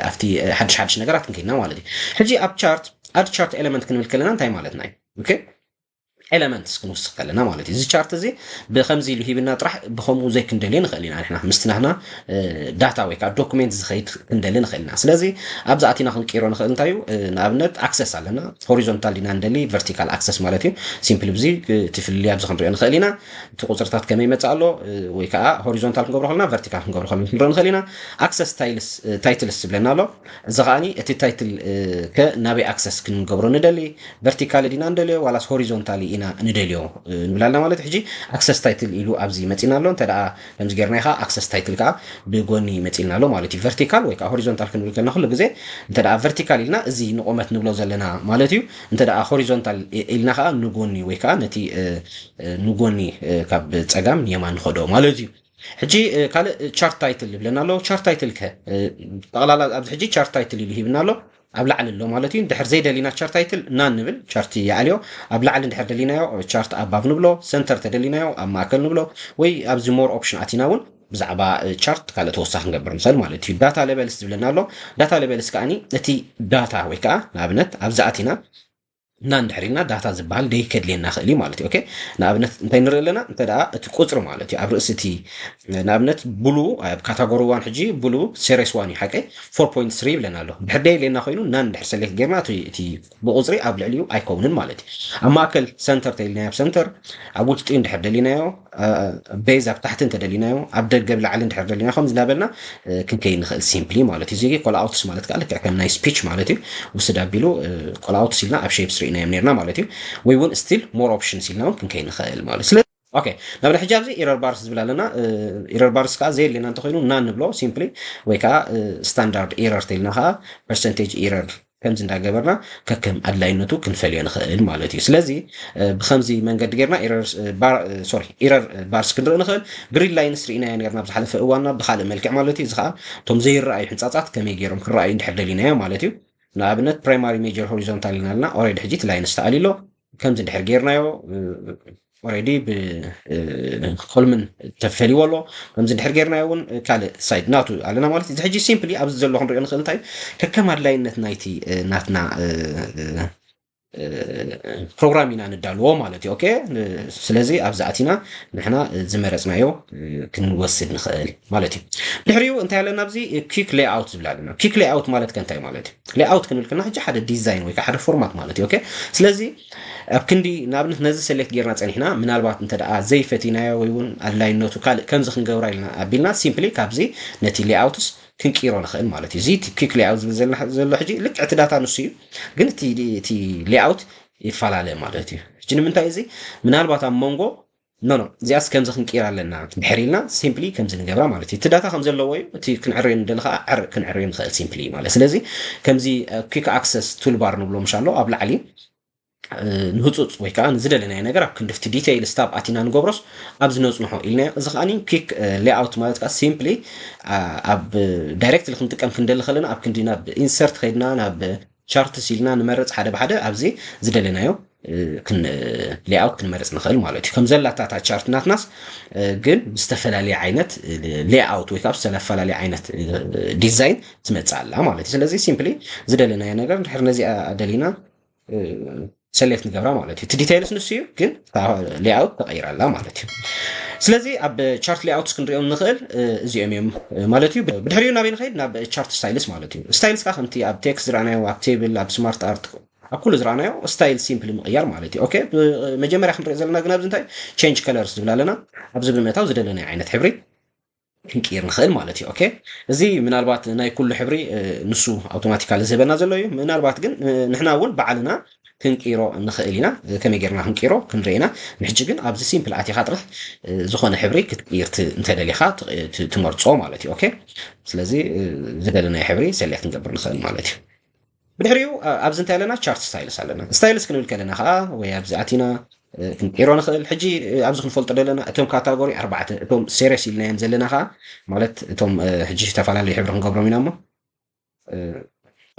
ኣብቲ ሓድሽ ሓድሽ ነገራት ክንከይድና ማለት እዩ። ሕጂ ኣብ ቻርት ኣድ ቻርት ኤለመንት ክንብል ከለና እንታይ ማለትና እዩ? ኦኬ፣ ኤለመንትስ ክንውስኽ ከለና ማለት እዩ። እዚ ቻርት እዚ ብከምዚ ኢሉ ሂብና ጥራሕ ብከምኡ ዘይክንደልዮ ንኽእል ኢና። ንሕና ምስቲ ናህና ዳታ ወይ ከዓ ዶኩሜንት ዝኸይድ ክንደሊ ንኽእል ኢና። ስለዚ ኣብዚ ኣቲና ክንቅይሮ ንኽእል እንታይ እዩ? ንኣብነት ኣክሰስ ኣለና፣ ሆሪዞንታል ዲና ንደሊ፣ ቨርቲካል ኣክሰስ ማለት እዩ። ሲምፕሊ ብዚ እቲ ፍልልይ ኣብዚ ክንሪኦ ንኽእል ኢና። እቲ ቁፅርታት ከመይ ይመፅእ ኣሎ ወይ ከዓ ሆሪዞንታል ክንገብሮ ከለና ቨርቲካል ክንገብሮ ከለና ክንሪኦ ንኽእል ኢና። ኣክሰስ ታይትልስ ዝብለና ኣሎ። እዚ ከዓኒ እቲ ታይትል ከ ናበይ ኣክሰስ ክንገብሮ ንደሊ፣ ቨርቲካሊ ዲና ንደልዮ ዋላስ ሆሪዞንታሊ ኢና ንደልዮ ንብላልና ማለት። ሕጂ ኣክሰስ ታይትል ኢሉ ኣብዚ መፂና ኣሎ። እንተ ደኣ ከምዚ ጌርና ኢኻ ኣክሰስ ታይትል ከዓ ብጎኒ መፂልና ኣሎ ማለት እዩ። ቨርቲካል ወይ ከዓ ሆሪዞንታል ክንብል ከለና ኩሉ ግዜ እንተ ደኣ ቨርቲካል ኢልና እዚ ንቁመት ንብሎ ዘለና ማለት እዩ። እንተ ደኣ ሆሪዞንታል ኢልና ከዓ ንጎኒ ወይ ከዓ ነቲ ንጎኒ ካብ ፀጋም ንየማን ንኸዶ ማለት እዩ። ሕጂ ካልእ ቻርት ታይትል ይብለና ኣሎ። ቻርት ታይትል ከ ጠቕላላ ኣብዚ ሕጂ ቻርት ታይትል ኢሉ ሂብና ኣሎ። ኣብ ላዕሊ ኣሎ ማለት እዩ። እንድሕር ዘይደሊና ቻርት ታይትል ናን ንብል፣ ቻርት ይኣልዮ። ኣብ ላዕሊ እንድሕር ደሊናዮ ቻርት ኣባቭ ንብሎ፣ ሰንተር ተደሊናዮ ኣብ ማእከል ንብሎ፣ ወይ ኣብዚ ሞር ኦፕሽን ኣቲና እውን ብዛዕባ ቻርት ካልእ ተወሳኺ ክንገብር ንኽእል ማለት እዩ። ዳታ ሌበልስ ዝብለና ኣሎ። ዳታ ሌበልስ ከዓኒ እቲ ዳታ ወይ ከዓ ንኣብነት ኣብዚ ኣቲና እና እንድሕር ኢልና ዳታ ዝበሃል ደይ ከድልየና ክእል እዩ ማለት እዩ። ኦኬ፣ ንኣብነት እንታይ ንርኢ ኣለና? እንተ ደኣ እቲ ቁፅሪ ማለት እዩ ኣብ ርእሲ እቲ ንኣብነት ብሉ ኣብ ካታጎሪ ዋን ሕጂ ብሉ ሴሪስ ዋን እዩ ሓቀይ ፎር ፖይንት ስሪ ይብለና ኣሎ። ድሕር ደይ የድልየና ኮይኑ ናን ድሕር ሰሌክት ጌርና እቲ እቲ ብቁፅሪ ኣብ ልዕሊኡ ኣይከውንን ማለት እዩ። ኣብ ማእከል ሰንተር ተይልናዮ ኣብ ሰንተር፣ ኣብ ውሽጢ እንድሕር ደሊናዮ ቤዝ ኣብ ታሕቲ እንተደሊናዮ ኣብ ደገ ብላዕሊ እንድሕር ደሊና ከምዚ እናበልና ክንከይ ንኽእል ሲምፕሊ ማለት እዩ። እዚ ኮል ኣውትስ ማለት ከዓ ልክዕ ከም ናይ ስፒች ማለት እዩ። ውስድ ኣቢሉ ኮል ኣውትስ ኢልና ኣብ ሼፕስ ርኢናዮም ነርና ማለት እዩ። ወይ እውን ስቲል ሞር ኦፕሽንስ ኢልና እውን ክንከይ ንኽእል ማለት ስለ ኦኬ፣ ናብ ሕጂ ኣብዚ ኢረር ባርስ ዝብል ኣለና። ኢረር ባርስ ከዓ ዘየድልየና እንተኮይኑ ናን ንብሎ ሲምፕሊ፣ ወይ ከዓ ስታንዳርድ ኢረር ተይልና ከዓ ፐርሰንቴጅ ኢረር ከምዚ እንዳገበርና ከከም ኣድላይነቱ ክንፈልዮ ንኽእል ማለት እዩ። ስለዚ ብከምዚ መንገዲ ጌርና ኢረር ሶሪ ኢረር ባርስ ክንርኢ ንኽእል። ግሪድ ላይንስ ርኢናዮ ኔርና ብዝሓለፈ እዋንና ብካልእ መልክዕ ማለት እዩ። እዚ ከዓ እቶም ዘይረኣዩ ሕንፃፃት ከመይ ገይሮም ክረኣዩ እንድሕር ደሊናዮ ማለት እዩ። ንኣብነት ፕራይማሪ ሜጀር ሆሪዞንታል ኢልና ኣለና። ኦሬዲ ሕጂ እቲ ላይንስ ተኣልዩ ኣሎ። ከምዚ እንድሕር ጌርናዮ ኦሬዲ ብኮልምን ተፈሊዎ ኣሎ። ከምዚ እንድሕር ጌርናዮ እውን ካልእ ሳይድ ናቱ ኣለና ማለት እዩ። እዚ ሕጂ ሲምፕሊ ኣብዚ ዘሎ ክንሪኦ ንኽእል እንታይ ከከም ኣድላይነት ናይቲ ናትና ፕሮግራም ኢና ንዳልዎ ማለት እዩ። ኦኬ፣ ስለዚ ኣብዚ ኣቲና ንሕና ዝመረፅናዮ ክንወስድ ንኽእል ማለት እዩ። ድሕሪኡ እንታይ ኣለና? ኣብዚ ኪክ ሌይኣውት ዝብል ኣለና። ኪክ ሌይኣውት ማለት ከ እንታይ ማለት እዩ? ሌይኣውት ክንብል ከለና ሕጂ ሓደ ዲዛይን ወይ ከዓ ሓደ ፎርማት ማለት እዩ። ኦኬ፣ ስለዚ ኣብ ክንዲ ንኣብነት ነዚ ሰሌክት ጌርና ፀኒሕና ምናልባት እንተ ደኣ ዘይፈቲናዮ ወይ እውን ኣድላይነቱ ካልእ ከምዚ ክንገብራ ኢልና ኣቢልና ሲምፕሊ ካብዚ ነቲ ሌይኣውትስ ክንቅይሮ ንኽእል ማለት እዩ። እዚ እቲ ኪክ ሌይኣውት ዝብል ዘሎ ሕጂ ልክዕ እቲ ዳታ ንሱ እዩ፣ ግን እቲ ሌይኣውት ይፈላለ ማለት እዩ። ሕጂ ንምንታይ እዚ ምናልባት ኣብ መንጎ ኖ ኖ እዚኣስ ከምዚ ክንቅይር ኣለና ድሕር ኢልና ሲምፕሊ ከምዚ ንገብራ ማለት እዩ። እቲ ዳታ ከም ዘለዎ እዩ፣ እቲ ክንዕርዮ ንደሊ ከዓ ክንዕርዮ ንኽእል ሲምፕሊ ማለት። ስለዚ ከምዚ ኪክ ኣክሰስ ቱልባር ንብሎ ምሽ ኣሎ ኣብ ላዕሊ ንህፁፅ ወይ ከዓ ንዝደለናዮ ነገር ኣብ ክንድፍቲ ዲቴይል ስታብ ኣቲና ንገብሮስ ኣብ ዝነፅንሖ ኢልናዮ። እዚ ከዓ ኪክ ሌይኣውት ማለት ከዓ ሲምፕሊ ኣብ ዳይሬክትሊ ክንጥቀም ክንደሊ ከለና ኣብ ክንዲ ናብ ኢንሰርት ከይድና ናብ charts ኢልና ንመርፅ ሓደ ብሓደ ኣብዚ ዝደለናዮ layout ክንመርፅ ንኽእል ማለት እዩ። ከም ዘላታ እታ chart ናትናስ ግን ዝተፈላለየ ዓይነት layout ወይ ከዓ ዝተፈላለየ ዓይነት design ትመፅእ ኣላ ማለት እዩ። ስለዚ simply ዝደለናዮ ነገር ድሕር ነዚኣ ደሊና select ንገብራ ማለት እዩ። እቲ details ንሱ እዩ፣ ግን layout ተቐይራ ኣላ ማለት እዩ። ስለዚ ኣብ chart layouts ክንሪኦም ንኽእል እዚኦም እዮም ማለት እዩ። ብድሕሪኡ ናበይ ንኸይድ? ናብ chart styles ማለት እዩ። Styles ከዓ ከምቲ ኣብ text ዝረኣናዮ፣ ኣብ table፣ ኣብ smart art፣ ኣብ ኩሉ ዝረኣናዮ style simply ምቕያር ማለት እዩ። Okay፣ መጀመርያ ክንሪኦ ዘለና ግን ኣብዚ እንታይ change colors ዝብል ኣለና። ኣብዚ ብምእታው ዝደለናዮ ዓይነት ሕብሪ ክንቅይር ንኽእል ማለት እዩ። Okay፣ እዚ ምናልባት ናይ ኩሉ ሕብሪ ንሱ automatically ዝህበና ዘሎ እዩ። ምናልባት ግን ንሕና እውን ባዕልና ክንቅይሮ ንኽእል ኢና። ከመይ ጌርና ክንቅይሮ ክንርኢና። ንሕጂ ግን ኣብዚ simple ኣቲኻ ጥራሕ ዝኾነ ሕብሪ ክትቅይር እንተደሊኻ ትመርጾ ማለት እዩ። Okay፣ ስለዚ ዝደለናዮ ሕብሪ select ክንገብር ንኽእል ማለት እዩ። ብድሕሪኡ ኣብዚ እንታይ ኣለና? Chart styles ኣለና። Styles ክንብል ከለና ከዓ ወይ ኣብዚ ኣቲና ክንቀይሮ ንኽእል። ሕጂ ኣብዚ ክንፈልጦ ዘለና እቶም category ኣርባዕተ፣ እቶም series ኢልናዮም ዘለና ከዓ ማለት እቶም ሕጂ ዝተፈላለዩ ሕብሪ ክንገብሮም ኢና እሞ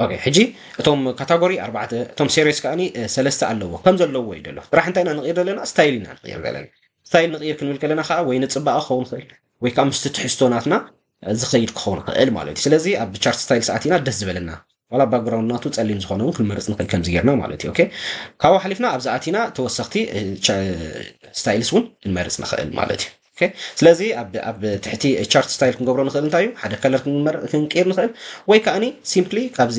Okay፣ ሕጂ እቶም category ኣርባዕተ፣ እቶም series ከዓኒ ሰለስተ ኣለዎ፣ ከም ዘለዎ እዩ ዘሎ። ጥራሕ እንታይ ኢና ንቕይር ዘለና? Style ኢና ንቕይር ዘለና። Style ንቕይር ክንብል ከለና ከዓ ወይ ንፅባቐ ክኸውን ይኽእል ወይ ከዓ ምስቲ ትሕዝቶ ናትና ዝኸይድ ክኸውን ይኽእል ማለት እዩ። ስለዚ ኣብ chart styles ኣቲና ደስ ዝበለና ዋላ background ናቱ ፀሊም ዝኾነ እውን ክንመርፅ ንኽእል ከምዚ ጌርና ማለት እዩ። Okay፣ ካብኡ ሓሊፍና ኣብዚ ኣቲና ተወሰኽቲ styles እውን ክንመርፅ ንኽእል ማለት እዩ። Okay፣ ስለዚ ኣብ ትሕቲ chart style ክንገብሮ ንኽእል እንታይ እዩ? ሓደ color ክንቀይር ንኽእል ወይ ከዓኒ simply ካብዚ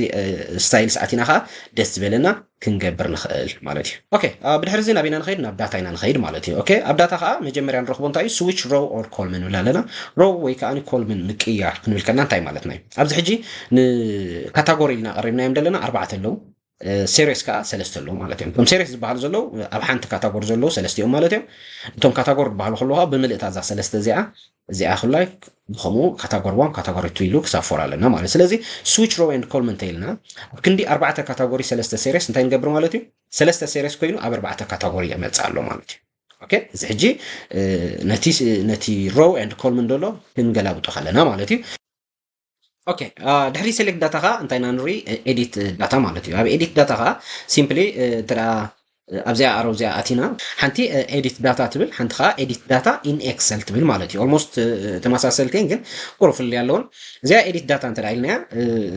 styles ኣቲና ከዓ ደስ ዝበለና ክንገብር ንኽእል ማለት እዩ። Okay፣ ብድሕሪ እዚ ናበይና ንኸይድ? ናብ data ኢና ንኸይድ ማለት እዩ። Okay፣ ኣብ data ከዓ መጀመርያ ንረኽቦ እንታይ እዩ? Switch row or column ንብል ኣለና። Row ወይ ከዓኒ column ምቅያር ክንብል ከለና እንታይ ማለትና እዩ? ኣብዚ ሕጂ ን category ኢልና ቀሪብናዮም ዘለና ኣርባዕተ ኣለዉ። Series ከዓ ሰለስተ ኣለዉ ማለት እዮም። እቶም series ዝበሃሉ ዘለዉ ኣብ ሓንቲ category ዘለዉ ሰለስተ እዮም ማለት እዮም። እቶም category ዝበሃሉ ከለዉ ከዓ ብምልእታ እዛ ሰለስተ እዚኣ እዚኣ ክላይ ብኸምኡ category one፣ category two ኢሉ ክሳብ four ኣለና ማለት እዩ። ስለዚ switch row and column እንተኢልና ኣብ ክንዲ ኣርባዕተ category ሰለስተ series እንታይ ንገብር ማለት እዩ? ሰለስተ series ኮይኑ ኣብ ኣርባዕተ category ይመፅእ ኣሎ ማለት እዩ። Okay፣ እዚ ሕጂ ነቲ row and column ደሎ ክንገላብጦ ከለና ማለት እዩ። Okay፣ ድሕሪ select data ኻ እንታይ ኢና ንርኢ? Edit data ማለት እዩ። ኣብ edit data ኻ simply እንተ ኣብዚኣ ኣሮ እዚኣ ኣቲና ሓንቲ edit data ትብል፣ ሓንቲ ኻ edit data in Excel ትብል ማለት እዩ። Almost ተመሳሰልቲ እየን፣ ግን ቁሩብ ፍልልይ ኣለወን። እዚኣ edit data እንተ ኢልናያ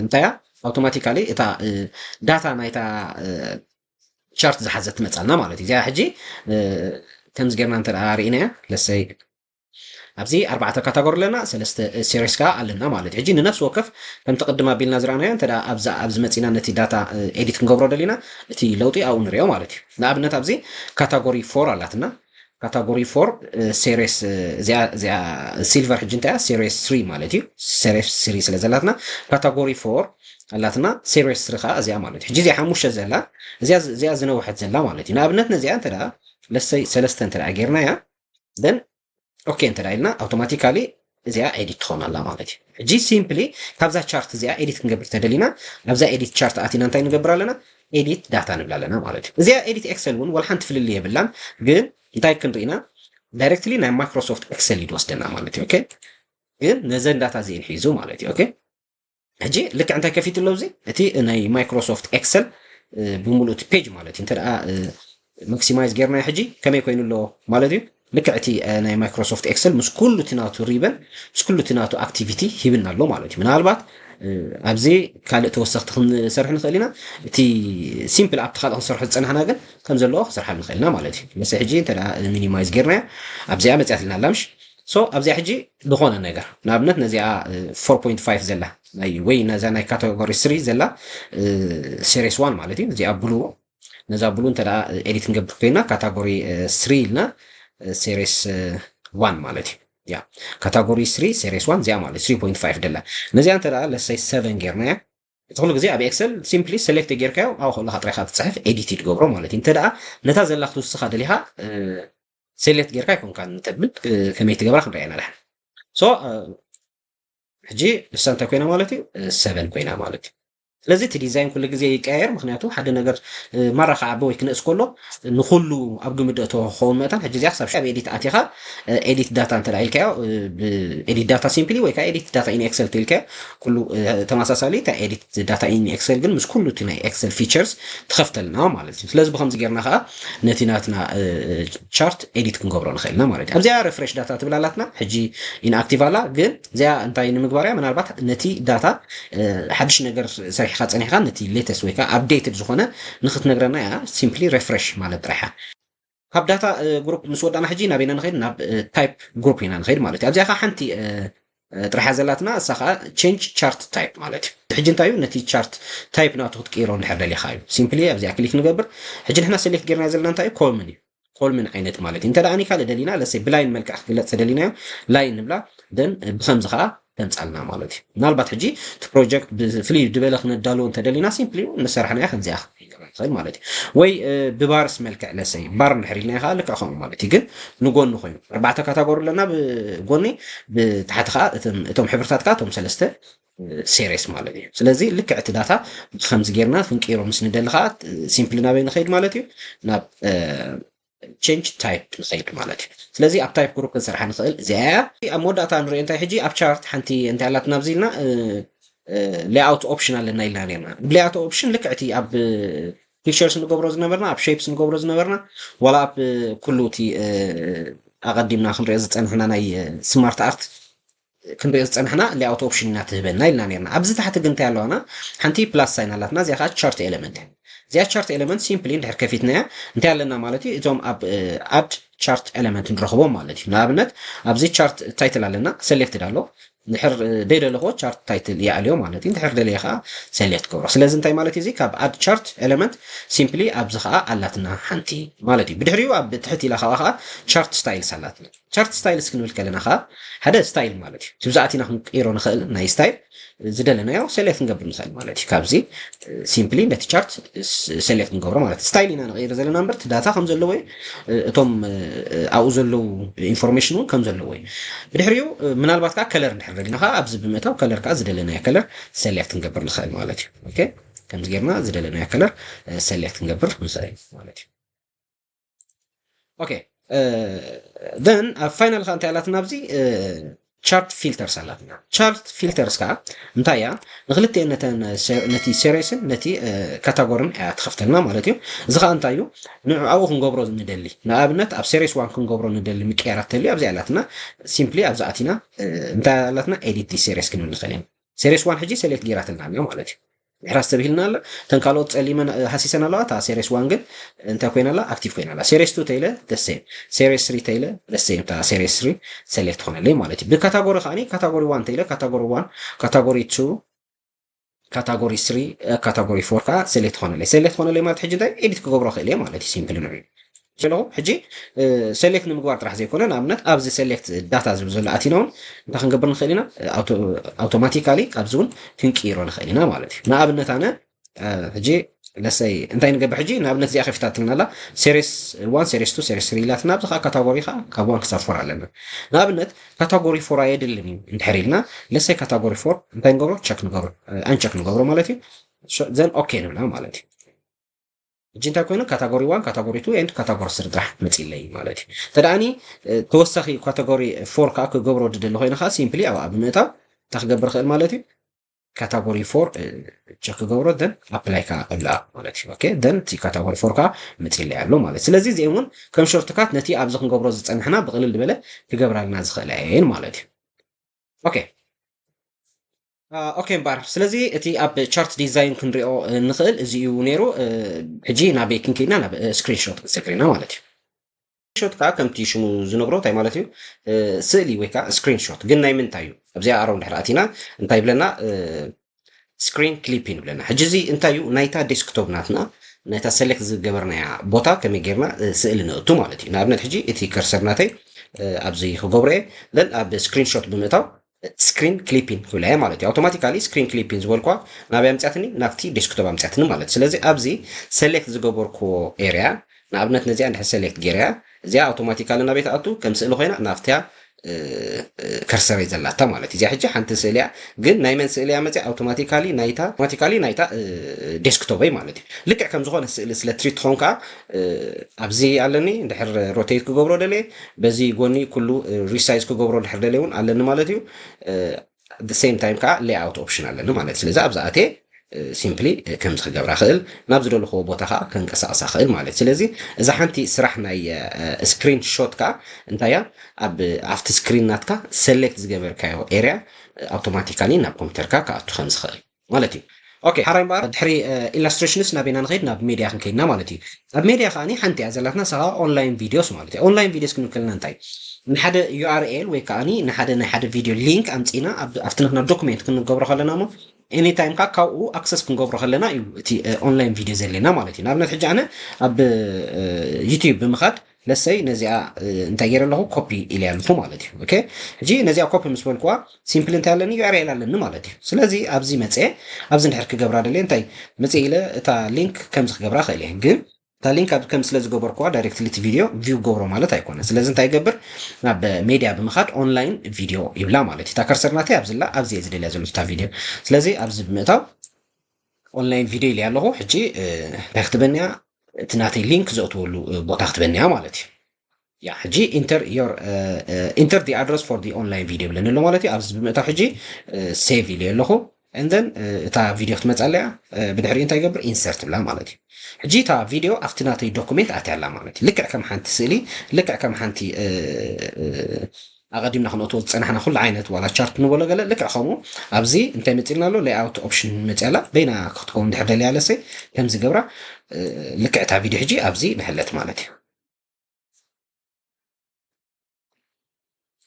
እንታይ እያ? Automatically እታ data ናይታ chart ዝሓዘት ትመፃልና ማለት እዩ። እዚኣ ሕጂ ከምዚ ጌርና እንተ ርኢናያ፣ ለሰይ ኣብዚ ኣርባዕተ category ኣለና፣ ሰለስተ series ከዓ ኣለና ማለት እዩ። ሕጂ ንነፍሲ ወከፍ ከምቲ ቅድም ኣቢልና ዝረኣናዮ እንተ ኣብዚ መፂና ነቲ data edit ክንገብሮ ደሊና እቲ ለውጢ ኣብኡ ንሪኦ ማለት እዩ። ንኣብነት ኣብዚ category four ኣላትና። Category four series እዚኣ silver ሕጂ እንታይ እያ? Series three ማለት እዩ። Series three ስለ ዘላትና category four ኣላትና፣ series three ከዓ እዚኣ ማለት እዩ። ሕጂ እዚኣ ሓሙሽተ ዘላ እዚኣ ዝነውሐት ዘላ ማለት እዩ። ንኣብነት ነዚኣ እንተ ለሰይ ሰለስተ እንተ ጌርናያ then okay እንተ ኢልና automatically እዚኣ edit ትኾን ኣላ ማለት እዩ። ሕጂ simply ካብዛ chart እዚኣ edit ክንገብር ተደሊና ኣብዛ edit chart ኣቲና እንታይ ንገብር ኣለና? Edit data ንብል ኣለና ማለት እዩ። እዚኣ edit Excel እውን ወላ ሓንቲ ፍልልይ የብላን፣ ግን እንታይ ክንርኢና? Directly ናይ Microsoft Excel እዩ ዝወስደና ማለት እዩ። Okay፣ ግን ነዘን data እዚኤን ሒዙ ማለት እዩ። Okay፣ ሕጂ ልክዕ እንታይ ከፊቱ ኣሎ? እዚ እቲ ናይ Microsoft Excel ብምሉእ እቲ page ማለት እዩ። እንተ maximize ጌርናዮ ሕጂ ከመይ ኮይኑ ኣሎ ማለት እዩ? ልክዕ እቲ ናይ Microsoft Excel ምስ ኩሉ እቲ ናቱ ribbon፣ ምስ ኩሉ እቲ ናቱ activity ሂብና ኣሎ ማለት እዩ። ምናልባት ኣብዚ ካልእ ተወሰኽቲ ክንሰርሕ ንኽእል ኢና። እቲ simple ኣብቲ ካልእ ክንሰርሖ ዝፀናሕና ግን ከም ዘለዎ ክሰርሓሉ ንኽእል ኢና ማለት እዩ። መሰ ሕጂ እንተ minimize ጌርናዮ ኣብዚኣ መፅያትልና ኣላ ምሽ? So ኣብዚኣ ሕጂ ዝኾነ ነገር ንኣብነት ነዚኣ four point five ዘላ ናይ ወይ ነዛ ናይ category three ዘላ series one ማለት እዩ። እዚኣ ብሉ ነዛ ብሉ እንተ edit ክንገብር ኮይና category three ኢልና series one ማለት እዩ። ያ category three series one እዚኣ ማለት three point five ደላ ነዚኣ እንተ ለሰይ seven ጌርናያ እቲ ኩሉ ግዜ ኣብ Excel simply select ጌርካዮ ኣብ ከለኻ ጥራይካ ትፅሕፍ edit ትገብሮ ማለት እዩ። እንተ ነታ ዘላ ክትውስኻ ደሊኻ select ጌርካ ኣይኮንካ እንተብል ከመይ ትገብራ ክንሪኣ ኢና ድሓን። So ሕጂ ንሳ እንታይ ኮይና ማለት እዩ? Seven ኮይና ማለት እዩ። ስለዚ እቲ ዲዛይን ኩሉ ግዜ ይቀያየር፣ ምክንያቱ ሓደ ነገር ማራ ክዓቢ ወይ ክነእስ ከሎ ንኩሉ ኣብ ግምት እተወ ክኸውን መጠን፣ ሕጂ እዚኣ ክሳብ ኣብ ኤዲት ኣቲኻ ኤዲት ዳታ እንተ ኢልካዮ፣ ኤዲት ዳታ ሲምፕሊ ወይ ከዓ ኤዲት ዳታ ኢን ኤክሰል ኢልካዮ ኩሉ ተመሳሳሊ። እታ ኤዲት ዳታ ኢን ኤክሰል ግን ምስ ኩሉ እቲ ናይ ኤክሰል ፊቸርስ ትኸፍተልና ማለት እዩ። ስለዚ ብከምዚ ጌርና ከዓ ነቲ ናትና ቻርት ኤዲት ክንገብሮ ንኽእልና ማለት እዩ። ኣብዚኣ ሪፍሬሽ ዳታ ትብል ኣላትና፣ ሕጂ ኢንኣክቲቭ ኣላ። ግን እዚኣ እንታይ ንምግባር እያ? ምናልባት ነቲ ዳታ ሓድሽ ነገር ሰሪሕካ ጸኒሕካ ነቲ ሌተስት ወይ ከዓ ኣፕዴትድ ዝኾነ ንክትነግረና እያ። ሲምፕሊ ሪፍሬሽ ማለት ጥራሕ እያ። ካብ ዳታ ግሩፕ ምስ ወዳና ሕጂ ናበይና ንኸይድ? ናብ ታይፕ ግሩፕ ኢና ንኸይድ ማለት እዩ። ኣብዚኣ ከዓ ሓንቲ ጥራሕ ዘላትና እሳ ከዓ ቼንጅ ቻርት ታይፕ ማለት እዩ። ሕጂ እንታይ እዩ? ነቲ ቻርት ታይፕ ናቱ ክትቅይሮ እንድሕር ደሊኻ እዩ። ሲምፕሊ ኣብዚኣ ክሊክ ንገብር። ሕጂ ንሕና ሴሌክት ጌርና ዘለና እንታይ እዩ? ኮልምን እዩ። ኮልምን ዓይነት ማለት እዩ። እንተ ደኣ ካልእ ደሊና ለሰይ ብላይን መልክዕ ክግለጽ ተደሊናዮ ላይን ንብላ። ደን ብከምዚ ከዓ ተምጻልና ማለት እዩ። ምናልባት ሕጂ እቲ ፕሮጀክት ብፍልይ ዝበለ ክነዳልዎ እንተደሊና ሲምፕሊ እውን መሰርሕናያ ከምዚኣ ክንገብራ ንኽእል ማለት እዩ። ወይ ብባርስ መልክዕ ለሰይ ባር እንድሕር ኢልናዮ ከዓ ልክዕ ከምኡ ማለት እዩ። ግን ንጎኒ ኮይኑ ኣርባዕተ ካታጎሪ ኣለና ብጎኒ፣ ብታሕቲ ከዓ እቶም ሕብርታት ከዓ እቶም ሰለስተ ሴሬስ ማለት እዩ። ስለዚ ልክዕ እቲ ዳታ ከምዚ ጌርና ክንቅይሮ ምስ ንደሊ ከዓ ሲምፕሊ ናበይ ንኸይድ ማለት እዩ? ናብ ቼንጅ ታይፕ ንኸይድ ማለት እዩ። ስለዚ ኣብ ታይፕ ግሩፕ ክንሰርሓ ንኽእል እዚኣ እያ። ኣብ መወዳእታ ንሪኦ እንታይ ሕጂ ኣብ ቻርት ሓንቲ እንታይ ኣላትና ኣብዚ ኢልና ሌኣውት ኦፕሽን ኣለና ኢልና ነርና። ብሌኣውት ኦፕሽን ልክዕ እቲ ኣብ ፒክቸርስ ንገብሮ ዝነበርና፣ ኣብ ሼፕስ ንገብሮ ዝነበርና፣ ዋላ ኣብ ኩሉ እቲ ኣቐዲምና ክንሪኦ ዝጸንሕና ናይ ስማርት ኣርት ክንሪኦ ዝጸንሕና ሌኣውት ኦፕሽን ኢና ትህበና ኢልና ነርና። ኣብዚ ታሕቲ ግን እንታይ ኣለዋና? ሓንቲ ፕላስ ሳይን ኣላትና፣ እዚኣ ከዓ ቻርት ኤለመንት እያ። እዚኣ ቻርት ኤለመንት ሲምፕሊ እንድሕር ከፊትናያ እንታይ ኣለና ማለት እዩ? እዞም ኣብ ኣድ ቻርት ኤለመንት ንረኽቦም ማለት እዩ። ንኣብነት ኣብዚ ቻርት ታይትል ኣለና፣ ሰሌክትድ ኣሎ። እንድሕር ደይደለኹዎ ቻርት ታይትል ይኣልዮ ማለት እዩ። እንድሕር ደለየ ከዓ ሰሌክት ገብሮ። ስለዚ እንታይ ማለት እዩ? እዚ ካብ ኣድ ቻርት ኤለመንት ሲምፕሊ ኣብዚ ከዓ ኣላትና ሓንቲ ማለት እዩ። ብድሕሪኡ ኣብ ትሕት ኢላ ከዓ ከዓ ቻርት ስታይልስ ኣላትና። ቻርት ስታይልስ ክንብል ከለና ከዓ ሓደ ስታይል ማለት እዩ። እቲ ብዛዕት ኢና ክንቅይሮ ንኽእል ናይ ስታይል ዝደለናዮ ሰሌክት ክንገብር ንኽእል ማለት እዩ። ካብዚ ሲምፕሊ ነቲ ቻርት ሰሌክት ክንገብሮ ማለት እዩ። ስታይል ኢና ንቕይር ዘለና እምበር እቲ ዳታ ከም ዘለዎ እዩ። እቶም ኣብኡ ዘለዉ ኢንፎርሜሽን እውን ከም ዘለዎ እዩ። ብድሕሪኡ ምናልባት ከዓ ከለር እንድሕር ደሊና ከዓ ኣብዚ ብምእታው ከለር ከዓ ዝደለናዮ ከለር ሰሌክት ክንገብር ንኽእል ማለት እዩ። ኦኬ፣ ከምዚ ጌርና ዝደለናዮ ከለር ሰሌክት ክንገብር ንኽእል ማለት እዩ። ኦኬ፣ then ኣብ ፋይናል ከዓ እንታይ ኣላትና ኣብዚ ቻርት ፊልተርስ ኣላትና። ቻርት ፊልተርስ ከዓ እንታይ እያ? ንክልቲኤን ነቲ ሴሬስን ነቲ ካታጎርን እያ ትኸፍተልና ማለት እዩ። እዚ ከዓ እንታይ እዩ? ንዕኡ ኣብኡ ክንገብሮ ንደሊ፣ ንኣብነት ኣብ ሴሬስ ዋን ክንገብሮ ንደሊ ምቅያራት ተልዩ ኣብዚ ኣላትና። ሲምፕሊ ኣብዚ ኣቲና እንታይ ኣላትና? ኤዲት ዲ ሴሬስ ክንብል ንኽእል ኢና። ሴሬስ ዋን ሕጂ ሰሌክት ጌራትልና ኣላ ማለት እዩ። ድሕራ ዝተብሂልና ኣሎ። እተን ካልኦት ጸሊመን ሃሲሰን ኣለዋ። እታ ሴሬስ ዋን ግን እንታይ ኮይና ኣላ? ኣክቲቭ ኮይና ኣላ። ሴሬስ ቱ ተይለ ደሴም፣ ሴሬስ ስሪ ተይለ ደሴም። እታ ሴሬስ ስሪ ሰሌክት ትኾነለይ ማለት እዩ። ብካታጎሪ ከዓኒ ካታጎሪ ዋን ተይለ ካታጎሪ ዋን፣ ካታጎሪ ቱ፣ ካታጎሪ ስሪ፣ ካታጎሪ ፎር ከዓ ሰሌክት ትኾነለይ። ሰሌክት ትኾነለይ ማለት ሕጂ እንታይ ኤዲት ክገብሮ ክእል እየ ማለት እዩ። ሲምፕሊ ንዑ ዘለኹ ሕጂ ሰሌክት ንምግባር ጥራሕ ዘይኮነ፣ ንኣብነት ኣብዚ ሰሌክት ዳታ ዝብል ዘሎ ኣቲና እውን እንታይ ክንገብር ንኽእል ኢና? ኣውቶማቲካሊ ካብዚ እውን ክንቅይሮ ንኽእል ኢና ማለት እዩ። ንኣብነት ኣነ ሕጂ ለሰይ እንታይ ንገብር ሕጂ? ንኣብነት እዚኣ ከፊታትልና ኣላ፣ ሴሬስ ዋን፣ ሴሬስ ቱ፣ ሴሬስ ስሪ ኢላትና። ኣብዚ ከዓ ካታጎሪ ከዓ ካብ ዋን ክሳብ ፎር ኣለና። ንኣብነት ካታጎሪ ፎር ኣየድልን እዩ እንድሕር ኢልና፣ ለሰይ ካታጎሪ ፎር እንታይ ንገብሮ? ቸክ ንገብሮ፣ ኣንቸክ ንገብሮ ማለት እዩ። ዘን ኦኬ ንብላ ማለት እዩ። ሕጂ እንታይ ኮይኑ? ካታጎሪ ዋን፣ ካታጎሪ ቱ ኤንድ ካታጎሪ ስሪ ጥራሕ መፂለይ ማለት እዩ። ተደኣኒ ተወሳኺ ካታጎሪ ፎር ከዓ ክገብሮ ድደሊ ኮይኑ ከዓ ሲምፕሊ ኣብኣ ብምእታው እንታይ ክገብር ይኽእል ማለት እዩ? ካታጎሪ ፎር ቸክ ክገብሮ፣ ደን ኣፕላይ ከዓ እብላ ማለት እዩ። ኦኬ፣ ደን እቲ ካታጎሪ ፎር ከዓ መፂለይ ኣሎ ማለት። ስለዚ እዚኦም እውን ከም ሾርትካት ነቲ ኣብዚ ክንገብሮ ዝፀንሕና ብቕልል ዝበለ ክገብራልና ዝኽእላ እየን ማለት እዩ። ኦኬ፣ ኦኬ እምበኣር፣ ስለዚ እቲ ኣብ ቻርት ዲዛይን ክንሪኦ ንኽእል እዚ እዩ ነይሩ። ሕጂ ናበይ ክንከይድና? ናብ ስክሪንሾት ክንሰግር ኢና ማለት እዩ። ስክሪንሾት ከዓ ከምቲ ሽሙ ዝነግሮ እንታይ ማለት እዩ? ስእሊ ወይ ከዓ ስክሪንሾት። ግን ናይ ምንታይ እዩ? ኣብዚኣ ኣሮ እንድሕር ኣቲና እንታይ ይብለና? ስክሪን ክሊፒንግ ይብለና። ሕጂ እዚ እንታይ እዩ? ናይታ ዴስክቶፕ ናትና፣ ናይታ ሰሌክት ዝገበርናያ ቦታ ከመይ ጌርና ስእሊ ነእቱ ማለት እዩ። ንኣብነት ሕጂ እቲ ከርሰር ናተይ ኣብዚ ክገብሮ እየ። ደን ኣብ ስክሪንሾት ብምእታው ስክሪን ክሊፒን ክብላ እየ ማለት እዩ። ኣውቶማቲካሊ ስክሪን ክሊፒን ዝበልኳ ናበይ ኣምፅኣትኒ? ናብቲ ዴስክቶፕ ኣምፅኣትኒ ማለት እዩ። ስለዚ ኣብዚ ሰሌክት ዝገበርክዎ ኤርያ፣ ንኣብነት ነዚኣ እንድሕር ሰሌክት ጌርያ፣ እዚኣ ኣውቶማቲካሊ ናበይ ትኣቱ? ከም ስእሊ ኮይና ናብታ ከርሰረይ ዘላታ ማለት እዩ። እዚኣ ሕጂ ሓንቲ ስእሊ እያ፣ ግን ናይ መን ስእሊ እያ መፅያ? ኣውቶማቲካሊ ናይታ ኣውቶማቲካሊ ናይታ ዴስክቶፕይ ማለት እዩ። ልክዕ ከም ዝኾነ ስእሊ ስለ ትሪት ትኸውን ከዓ ኣብዚ ኣለኒ። እንድሕር ሮቴት ክገብሮ ደልየ በዚ ጎኒ ኩሉ ሪሳይዝ ክገብሮ እንድሕር ደልየ እውን ኣለኒ ማለት እዩ። ሴም ታይም ከዓ ሌይኣውት ኦፕሽን ኣለኒ ማለት እዩ። ስለዚ ኣብዛ ኣትየ ሲምፕሊ ከምዚ ክገብራ ክእል፣ ናብ ዝደለኽዎ ቦታ ከዓ ከንቀሳቕሳ ክእል ማለት እዩ። ስለዚ እዛ ሓንቲ ስራሕ ናይ ስክሪን ሾት ከዓ እንታይ እያ? ኣብ ኣብቲ ስክሪን ናትካ ሰሌክት ዝገበርካዮ ኤርያ ኣውቶማቲካሊ ናብ ኮምፒውተርካ ክኣቱ ከም ዝኽእል ማለት እዩ። ኦኬ፣ ሓራይ እምበኣር ድሕሪ ኢላስትሬሽንስ ናበይና ንኸይድ? ናብ ሜድያ ክንከይድና ማለት እዩ። ኣብ ሜድያ ከዓኒ ሓንቲ እያ ዘላትና፣ ንሳ ከዓ ኦንላይን ቪድዮስ ማለት እዩ። ኦንላይን ቪድዮስ ክንብል ከለና እንታይ? ንሓደ ዩ ኣር ኤል ወይ ከዓኒ ንሓደ ናይ ሓደ ቪድዮ ሊንክ ኣምፂና ኣብ- ኣብቲ ናትና ዶክሜንት ክንገብሮ ከለና እሞ ኤኒ ታይም ከዓ ካብኡ ኣክሰስ ክንገብሮ ከለና እዩ እቲ ኦንላይን ቪድዮ ዘድልየና ማለት እዩ። ንኣብነት ሕጂ ኣነ ኣብ ዩቲዩብ ብምኻድ ለሰይ ነዚኣ እንታይ ገይረ ኣለኹ? ኮፒ ኢለ ኣለኹ ማለት እዩ። ኦኬ፣ ሕጂ ነዚኣ ኮፒ ምስ በልኩዋ ሲምፕሊ እንታይ ኣለኒ? ዩ ኣር ኤል ኣለኒ ማለት እዩ። ስለዚ ኣብዚ መፀ ኣብዚ እንድሕር ክገብራ ደልየ እንታይ መፀ ኢለ እታ ሊንክ ከምዚ ክገብራ ክእል እየ። ግን እታ ሊንክ ኣብ ከም ስለ ዝገበርኩዋ ዳይሬክትሊ እቲ ቪድዮ ቪው ገብሮ ማለት ኣይኮነ። ስለዚ እንታይ ይገብር? ናብ ሜድያ ብምኻድ ኦንላይን ቪድዮ ይብላ ማለት እዩ። እታ ከርሰር ናተይ ኣብዚላ ኣብዚ እየ ዝደልያ ዘለኹ እታ ቪድዮ። ስለዚ ኣብዚ ብምእታው ኦንላይን ቪድዮ ኢለ ኣለኹ። ሕጂ እንታይ ክትበንያ? እቲ ናተይ ሊንክ ዘእትወሉ ቦታ ክትበንያ ማለት እዩ። ያ ሕጂ ኢንተር ዮር ኢንተር ዲ ኣድረስ ፎር ዲ ኦንላይን ቪድዮ ብለኒ ኣሎ ማለት እዩ። ኣብዚ ብምእታው ሕጂ ሴቭ ኢለ ኣለኹ። And then እታ ቪድዮ ክትመፃ ኣለያ። ብድሕሪኡ እንታይ ይገብር? ኢንሰርት ብላ ማለት እዩ። ሕጂ እታ ቪድዮ ኣብቲ ናተይ ዶኩሜንት ኣትያ ኣላ ማለት እዩ። ልክዕ ከም ሓንቲ ስእሊ፣ ልክዕ ከም ሓንቲ ኣቐዲምና ክንእትዎ ዝፀናሕና ኩሉ ዓይነት ዋላ ቻርት ንበሎ ገለ ልክዕ ከምኡ ኣብዚ እንታይ መፂልና ኣሎ? ሌይኣውት ኦፕሽን መፂያ ኣላ። በይና ክትከውን ድሕር ደልያ ኣለሰይ ከምዚ ገብራ። ልክዕ እታ ቪድዮ ሕጂ ኣብዚ ንሕለት ማለት እዩ።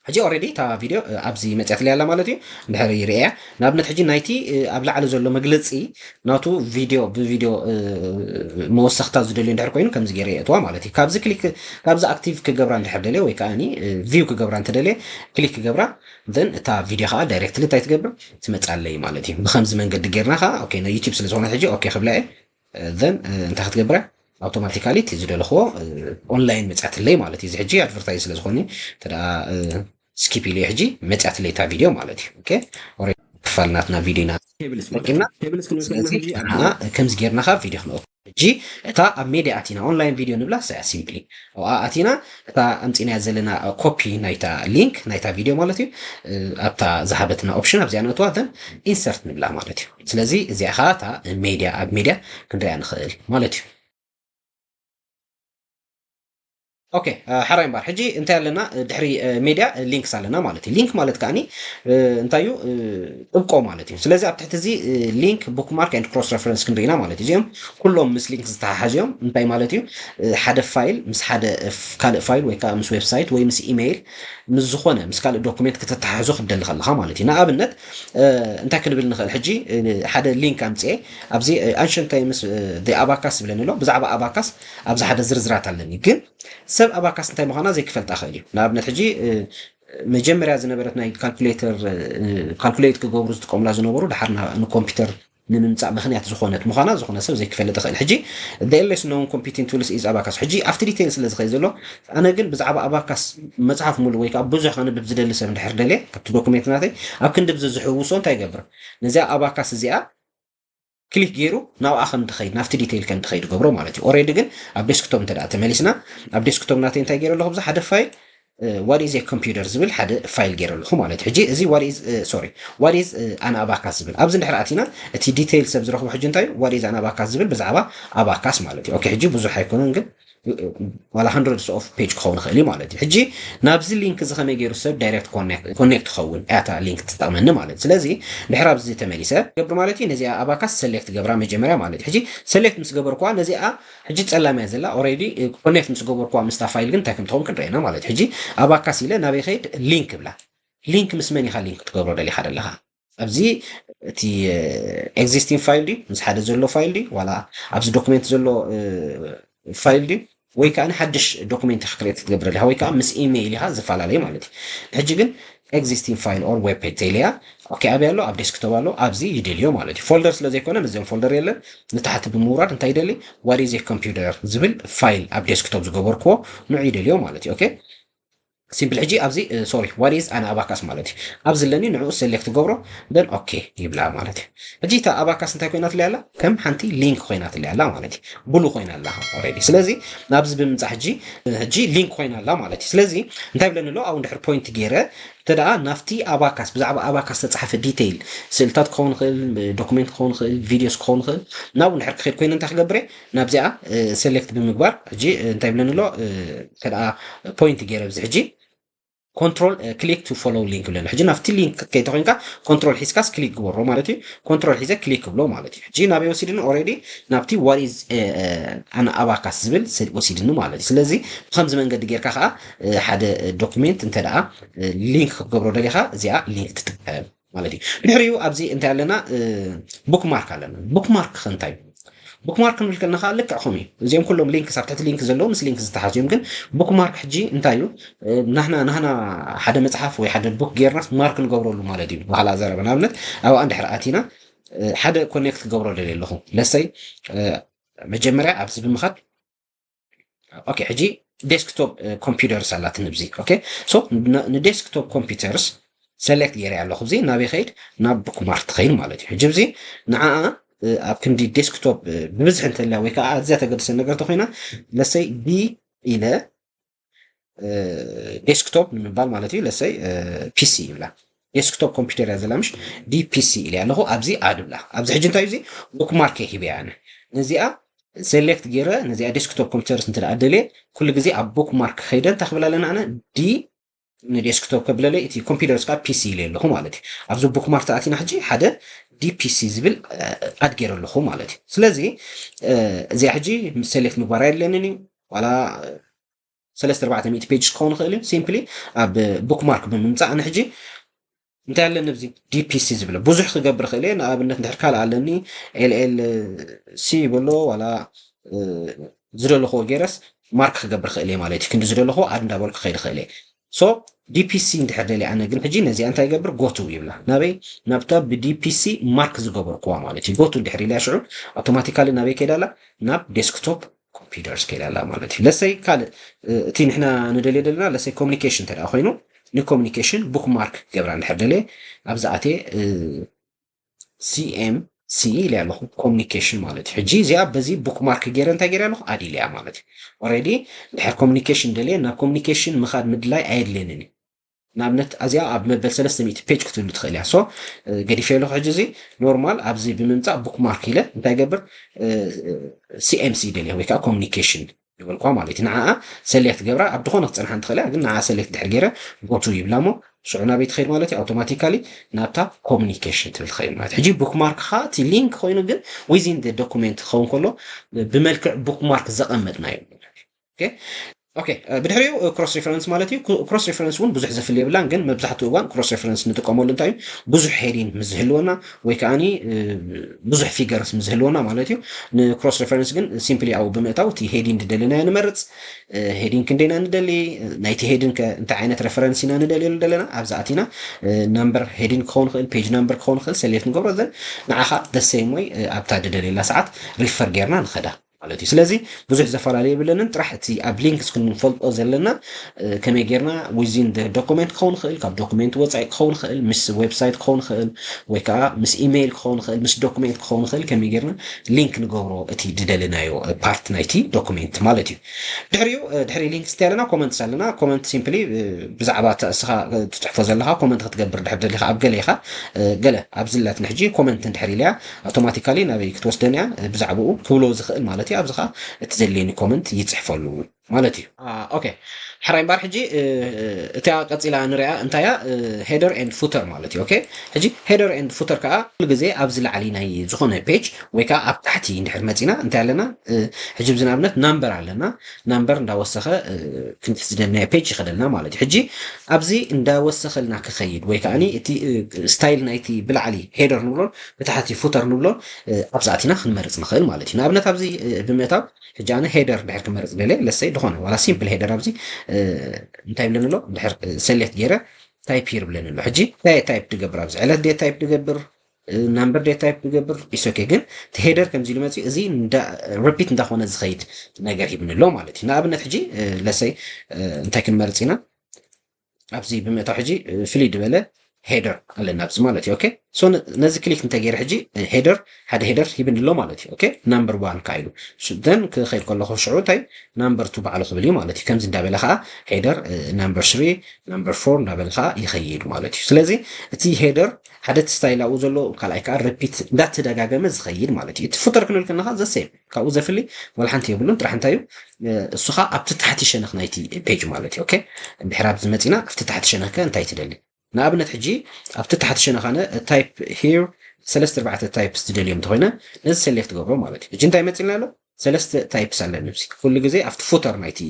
ሕጂ ኦረዲ እታ ቪድዮ ኣብዚ መፅያትለይ ኣላ ማለት እዩ። እንድሕር ይርእያ ንኣብነት ሕጂ ናይቲ ኣብ ላዕሊ ዘሎ መግለፂ ናቱ ቪድዮ ብቪድዮ መወሰኽታ ዝደልዩ እንድሕር ኮይኑ ከምዚ ገይረ የእትዋ ማለት እዩ። ካብዚ ክሊክ ካብዚ ኣክቲቭ ክገብራ እንድሕር ደልየ ወይ ከዓ ቪው ክገብራ እንተደልየ ክሊክ ክገብራ then እታ ቪድዮ ከዓ ዳይሬክትሊ እንታይ ትገብር? ትመፃለይ ማለት እዩ። ብከምዚ መንገዲ ጌርና ከዓ ኦኬ ናይ ዩቲብ ስለዝኾነ ሕጂ ኦኬ ክብላ እየ። then እንታይ ክትገብረ? ኣውቶማቲካሊ እቲ ዝደለኽዎ ኦንላይን መፅያትለይ ማለት እዩ። እዚ ሕጂ ኣድቨርታይዝ ስለዝኾነ ተደኣ ስኪፕ ኢለ ሕጂ መፅያትለይ እታ ቪድዮ ማለት እዩ። ኦኬ ክፋል ናትና ቪድዮ ኢና ተቂምና። ስለዚ ከምዚ ጌርና ካብ ቪድዮ ክንኦ ሕጂ እታ ኣብ ሜድያ ኣቲና ኦንላይን ቪድዮ ንብላ ሰያ ሲምፕሊ ኣብኣ ኣቲና እታ ኣምፂናያ ዘለና ኮፒ ናይታ ሊንክ ናይታ ቪድዮ ማለት እዩ። ኣብታ ዝሃበትና ኦፕሽን ኣብዚኣ ንእትዋ then ኢንሰርት ንብላ ማለት እዩ። ስለዚ እዚኣ ከዓ እታ ሜድያ ኣብ ሜድያ ክንሪኣ ንኽእል ማለት እዩ። ኦኬ ሓራይ እምበር ሕጂ እንታይ ኣለና? ድሕሪ ሜድያ ሊንክስ ኣለና ማለት እዩ። ሊንክ ማለት ከዓኒ እንታይ እዩ? ጥብቆ ማለት እዩ። ስለዚ ኣብ ትሕቲ እዚ ሊንክ ቡክማርክ ኤንድ ክሮስ ሬፈረንስ ክንርኢና ማለት እዩ። እዚኦም ኩሎም ምስ ሊንክ ዝተሓሓዙ እዮም። እንታይ ማለት እዩ? ሓደ ፋይል ምስ ሓደ ካልእ ፋይል ወይ ከዓ ምስ ዌብሳይት ወይ ምስ ኢሜይል ምስ ዝኾነ ምስ ካልእ ዶኩሜንት ክተተሓሕዞ ክትደሊ ከለኻ ማለት እዩ። ንኣብነት እንታይ ክንብል ንኽእል ሕጂ? ሓደ ሊንክ ኣምፅኤ ኣብዚ ኣንሸንት ታይምስ ኣባካስ ዝብለኒ ኣሎ። ብዛዕባ ኣባካስ ኣብዚ ሓደ ዝርዝራት ኣለኒ፣ ግን ሰብ ኣባካስ እንታይ ምዃና ዘይክፈልጣ ክእል እዩ። ንኣብነት ሕጂ መጀመርያ ዝነበረት ናይ ካልኩሌተር ካልኩሌት ክገብሩ ዝጥቀሙላ ዝነበሩ ድሓር ንኮምፒውተር ንምምፃእ ምክንያት ዝኾነት ምዃና ዝኾነ ሰብ ዘይክፈልጥ ይኽእል። ሕጂ the less known computing tools is ኣባካስ። ሕጂ ኣብቲ ዲቴይል ስለ ዝኸይ ዘሎ ኣነ ግን ብዛዕባ ኣባካስ መፅሓፍ ሙሉ ወይ ከዓ ብዙሕ ከንብብ ዝደሊ ሰብ እንድሕር ደልየ ካብቲ ዶኩሜንት ናተይ ኣብ ክንዲ ብዚ ዝሕውሶ እንታይ ይገብር? ነዚኣ ኣባካስ እዚኣ ክሊክ ገይሩ ናብኣ ከም ትኸይድ ናብቲ ዲቴይል ከም ትኸይድ ገብሮ ማለት እዩ። ኦሬዲ ግን ኣብ ዴስክቶፕ እንተ ተመሊስና ኣብ ዴስክቶፕ ናተይ እንታይ ገይረ ኣለኹ? ብዚ ሓደ ፋይል what is a computer ዝብል ሓደ ፋይል ገይረ ኣለኹ ማለት እዩ። ሕጂ እዚ what is sorry what is an abacus ዝብል ኣብዚ እንድሕር ኣቲና እቲ ዲቴይል ሰብ ዝረኽቦ ሕጂ እንታይ እዩ? What is an abacus ዝብል ብዛዕባ ኣባካስ ማለት እዩ። ኦኬ ሕጂ ብዙሕ ኣይኮነን ግን ዋላ hundreds of page ክኸውን ይኽእል እዩ ማለት እዩ። ሕጂ ናብዚ ሊንክ እዚ ከመይ ገይሩ ሰብ ዳይሬክት ኮኔክት ክኸውን እያ እታ ሊንክ ትጠቕመኒ ማለት እዩ። ስለዚ ድሕር ኣብዚ ተመሊሰ ገብር ማለት እዩ። ነዚኣ ኣባካስ ሰሌክት ገብራ መጀመርያ ማለት እዩ። ሕጂ ሰሌክት ምስ ገበርኩዋ ነዚኣ ሕጂ ጸላም እያ ዘላ ኦሬዲ ኮኔክት ምስ ገበርኩዋ ምስታ ፋይል ግን እንታይ ከም ትኸውን ክንረአና ማለት እዩ። ሕጂ ኣባካስ ኢለ ናበይ ከይድ ሊንክ ብላ ሊንክ ምስ መን ኢኻ ሊንክ ክትገብሮ ደሊኻ ዘለኻ? ኣብዚ እቲ ኤግዚስቲንግ ፋይል ድዩ ምስ ሓደ ዘሎ ፋይል ድዩ ዋላ ኣብዚ ዶክመንት ዘሎ ፋይል ድዩ ወይ ከዓ ሓድሽ ዶክመንት ኢኻ ክሬት ክትገብር ኣለኻ ወይ ከዓ ምስ ኢሜይል ኢኻ ዝፈላለዩ ማለት እዩ። ሕጂ ግን ኤግዚስቲንግ ፋይል ኦር ዌብ ፔጅ ተይለያ ኦኬ ኣበይ ኣሎ ኣብ ዴስክቶፕ ኣሎ ኣብዚ ይደልዮ ማለት እዩ። ፎልደር ስለ ዘይኮነ ምስዚኦም ፎልደር የለን ንታሕቲ ብምውራድ እንታይ ይደሊ what is a computer ዝብል ፋይል ኣብ ዴስክቶፕ ዝገበርክዎ ንዑ ይደልዮ ማለት እዩ። ኦኬ ሲምፕል ሕጂ ኣብዚ ሶሪ what is an abacus ማለት እዩ። ኣብዚ ለኒ ንዕኡ select ገብሮ then okay ይብላ ማለት እዩ። ሕጂ እታ abacus እንታይ ኮይናትለይ ኣላ? ከም ሓንቲ link ኮይናትለይ ኣላ ማለት እዩ። ብሉ ኮይና ኣላ already። ስለዚ ናብዚ ብምምፃእ ሕጂ ሕጂ link ኮይና ኣላ ማለት እዩ። ስለዚ እንታይ ብለኒ ኣሎ? ኣብኡ እንድሕር point ገይረ እንተ ደኣ ናብቲ abacus ብዛዕባ abacus ዝተፃሕፈ detail ስእልታት ክኸውን ይኽእል፣ document ክኸውን ይኽእል፣ videos ክኸውን ይኽእል ናብኡ እንድሕር ክኸይድ ኮይነ እንታይ ክገብር እየ? ናብዚኣ select ብምግባር ሕጂ እንታይ ብለኒ ኣሎ? እንተ ደኣ point ገይረ ኣብዚ ሕጂ control click to follow link ብለኒ። ሕጂ ናብቲ link ክትከይድ ተኮይንካ control ሒዝካስ click ግበሮ ማለት እዩ። Control ሒዘ click ክብሎ ማለት እዩ። ሕጂ ናበይ ወሲድኒ? Already ናብቲ what is an abacus ዝብል ወሲድኒ ማለት እዩ። ስለዚ ብከምዚ መንገዲ ጌርካ ከዓ ሓደ document እንተ ደኣ link ክትገብሮ ደሊኻ እዚኣ link ትጥቀም ማለት እዩ። ድሕሪኡ ኣብዚ እንታይ ኣለና? Bookmark ኣለና። Bookmark ከ እንታይ እዩ? Bookmark ክንብል ከለና ከዓ ልክዕ ከምኡ እዩ። እዚኦም ኩሎም links ኣብ ትሕቲ link ዘለዉ ምስ link ዝተሓዙ እዮም። ግን bookmark ሕጂ እንታይ እዩ? ናህና ናህና ሓደ መፅሓፍ ወይ ሓደ book ጌርናስ mark ንገብረሉ ማለት እዩ። ባህላ ዘረባ ንኣብነት ኣብኣ እንድሕር ኣቲና ሓደ connect ክገብሮ ደልየ ኣለኹ። ለሰይ መጀመርያ ኣብዚ ብምኻድ okay ሕጂ desktop computers ኣላትኒ ኣብዚ okay so ን desktop computers select ገይረ ኣለኹ። እዚ ናበይ ከይድ? ናብ bookmark ትኸይድ ማለት እዩ። ሕጂ እዚ ንዓኣ ኣብ ክንዲ desktop ብብዝሒ እንተልያ ወይ ከዓ ኣዝያ ተገድሰ ነገር ተኮይና ለሰይ D ኢለ desktop ንምባል ማለት እዩ። ለሰይ PC ይብላ desktop computer እያ ዘላ ምሽ? D PC ኢለ ኣለኹ። ኣብዚ add ብላ ኣብዚ ሕጂ እንታይ እዩ እዚ bookmark ሂበ ኣነ ነዚኣ select ገይረ ነዚኣ desktop computers እንተ ደኣ ደልየ ኩሉ ግዜ ኣብ bookmark ከይደ እንታይ ክብል ኣለና ኣነ D ን desktop ከብለለይ እቲ computers ከዓ PC ኢለ ኣለኹ ማለት እዩ። ኣብዚ bookmark ተኣቲና ሕጂ ሓደ D PC ዝብል add ገይረ ኣለኹ ማለት እዩ። ስለዚ እዚኣ ሕጂ select ምግባር ኣየድለንን እዩ ዋላ ሰለስተ ኣርባዕተ ሚእቲ pages ክኸውን ይኽእል እዩ። Simply ኣብ bookmark ብምምፃእ ንሕጂ እንታይ ኣለኒ ኣብዚ D PC ዝብለ ብዙሕ ክገብር ክእል እየ። ንኣብነት እንድሕር ካልእ ኣለኒ LLC ይበሎ ዋላ ዝደለኽዎ ገይረስ mark ክገብር ክእል እየ ማለት እዩ። ክንዲ ዝደለኽዎ add እንዳበልኩ ክኸይድ ክእል እየ። So D PC እንድሕር ደልየ ኣነ ግን ሕጂ ነዚኣ እንታይ ይገብር? Go to ይብላ ናበይ? ናብታ ብ D PC mark ዝገበርክዋ ማለት እዩ። Go to እንድሕር ኢለያ ሽዑ automatically ናበይ ከይዳ ኣላ? ናብ desktop computers ከይዳ ኣላ ማለት እዩ። ለሰይ ካልእ እቲ ንሕና ንደልዮ ዘለና ለሰይ communication እንተ ደኣ ኮይኑ ን communication bookmark ክገብራ እንድሕር ደልየ ኣብዚ ኣትየ CMC ኢለ ኣለኹ communication ማለት እዩ። ሕጂ እዚኣ በዚ bookmark ገይረ እንታይ ገይረ ኣለኹ? Add ኢለያ ማለት እዩ። Already እንድሕር communication ደልየ ናብ communication ምኻድ ምድላይ ኣየድልየንን እዩ። ንኣብነት ኣዚኣ ኣብ መበል ሰለስተ ሚእቲ page ክትህሉ ትኽእል እያ። So ገዲፈ ኣለኹ ሕጂ እዚ normal ኣብዚ ብምምፃእ bookmark ኢለ እንታይ ገብር CMC ደልየ ወይ ከዓ communication ይበልኳ ማለት እዩ። ንዓኣ select ገብራ ኣብ ዝኾነ ክፀንሓ እንትኽእል እያ፣ ግን ንዓ select ድሕር ገይረ go to ይብላ እሞ ሽዑ ናበይ ትኸይድ ማለት እዩ? Automatically ናብታ communication ትብል ትኸይድ ማለት እዩ። ሕጂ bookmark ኻ እቲ link ኮይኑ ግን within the document ክኸውን ከሎ ብመልክዕ bookmark ዘቐመጥናዮ okay ብድሕሪኡ cross reference ማለት እዩ። Cross reference እውን ብዙሕ ዘፍል የብላን፣ ግን መብዛሕትኡ እዋን cross reference ንጥቀመሉ እንታይ እዩ? ብዙሕ heading ምስ ዝህልወና ወይ ከዓኒ ብዙሕ figures ምስ ዝህልወና ማለት እዩ። ን cross reference ግን simply ኣብኡ ብምእታው እቲ heading ዝደለናዮ ንመርፅ። Heading ክንደይና ንደሊ፣ ናይቲ heading ከ እንታይ ዓይነት reference ኢና ንደልየሉ ዘለና? ኣብዚ ኣቲና number heading ክኸውን ይኽእል፣ page number ክኸውን ይኽእል select ንገብሮ then ንዓኻ the same way ኣብታ ዝደልየላ ሰዓት refer ጌርና ንኸዳ ማለት እዩ። ስለዚ ብዙሕ ዘፈላለየ የብለንን፣ ጥራሕ እቲ ኣብ links ክንፈልጦ ዘለና ከመይ ጌርና within the document ክኸውን ይኽእል፣ ካብ document ወፃኢ ክኸውን ይኽእል፣ ምስ website ክኸውን ይኽእል ወይ ከዓ ምስ email ክኸውን ይኽእል፣ ምስ document ክኸውን ይኽእል ከመይ ጌርና link ንገብሮ እቲ ዝደለናዮ part ናይቲ document ማለት እዩ። ድሕሪኡ ድሕሪ links እንታይ ኣለና? Comments ኣለና። Comment simply ብዛዕባ እስኻ ትፅሕፎ ዘለኻ comment ክትገብር ድሕር ደሊኻ ኣብ ገለ ኢኻ ገለ ኣብዚ ላትን ሕጂ comment እንድሕር ኢልያ automatically ናበይ ክትወስደን እያ ብዛዕባኡ ክብሎ ዝኽእል ማለት እዩ። ኣብዚ ከዓ እቲ ዘድልየኒ comment ይፅሕፈሉ ማለት እዩ። Okay ሕራይ እምበር ሕጂ እቲያ ቀፂላ ንሪኣ እንታይ እያ? Header and footer ማለት እዩ። Okay ሕጂ header and footer ከዓ ኩሉ ግዜ ኣብዚ ላዕሊ ናይ ዝኾነ page ወይ ከዓ ኣብ ታሕቲ እንድሕር መፂና እንታይ ኣለና? ሕጂ ብዚ ንኣብነት number ኣለና። Number እንዳወሰኸ ክንዲ ዝደለናዮ page ይኸደልና ማለት እዩ። ሕጂ ኣብዚ እንዳወሰኸልና ክኸይድ ወይ ከዓ እቲ style ናይቲ ብላዕሊ header ንብሎን ብታሕቲ footer ንብሎን ኣብዚ ኣቲና ክንመርፅ ንኽእል ማለት እዩ። ንኣብነት ኣብዚ ብምእታው ሕጂ ኣነ header ድሕር ክመርፅ ደለ ለሰይ ዝኾነ ዋላ simple header ኣብዚ እንታይ ይብለኒ ኣሎ? ድሕር select ገይረ type ይርብለኒ ኣሎ። ሕጂ እንታይ type ድገብር? ኣብዚ ዕለት ድየ type ድገብር? Number ድየ type ድገብር? It's okay ግን እቲ header ከምዚ ኢሉ መፅኡ እዚ repeat እንዳኾነ ዝኸይድ ነገር ሂብኒ ኣሎ ማለት እዩ። ንኣብነት ሕጂ ለሰይ እንታይ ክንመርፅ ኢና? ኣብዚ ብምእታው ሕጂ ፍልይ ዝበለ ሄደር ኣለና ኣብዚ ማለት እዩ። ኦኬ፣ so ነዚ ክሊክ እንተገይረ ሕጂ ሄደር፣ ሓደ ሄደር ሂብኒ ኣሎ ማለት እዩ። ኦኬ፣ ናምበር ዋን ካይሉ ደን ክኸይድ ከለኹ ሽዑ እንታይ ናምበር ቱ ባዕሉ ክብል እዩ ማለት እዩ። ከምዚ እንዳበለ ከዓ ሄደር ናምበር ስሪ፣ ናምበር ፎር እንዳበለ ከዓ ይኸይድ ማለት እዩ። ስለዚ እቲ ሄደር ሓደ እቲ ስታይል ኣብኡ ዘሎ፣ ካልኣይ ከዓ ሪፒት እንዳተደጋገመ ዝኸይድ ማለት እዩ። እቲ ፉተር ክንብል ከለካ ዘሴም ካብኡ ዘፍሊ ዋላ ሓንቲ የብሉን። ጥራሕ እንታይ እዩ እሱ ከዓ ኣብቲ ታሕቲ ሸነኽ ናይቲ ፔጅ ማለት እዩ። ኦኬ፣ እንድሕር ኣብዚ መፂና ኣብቲ ታሕቲ ሸነኽ ከ እንታይ ትደሊ? ንኣብነት ሕጂ ኣብቲ ታሕቲ ሸነኽ ኣነ ታይፕ ሂር ሰለስተ ኣርባዕተ ታይፕስ ትደልዮም እንተኮይነ ነዚ ሰሌክት ገብሮ ማለት እዩ። ሕጂ እንታይ መፂልና ኣሎ? ሰለስተ ታይፕስ ኣለኒ። ኩሉ ግዜ ኣብቲ ፉተር ናይቲ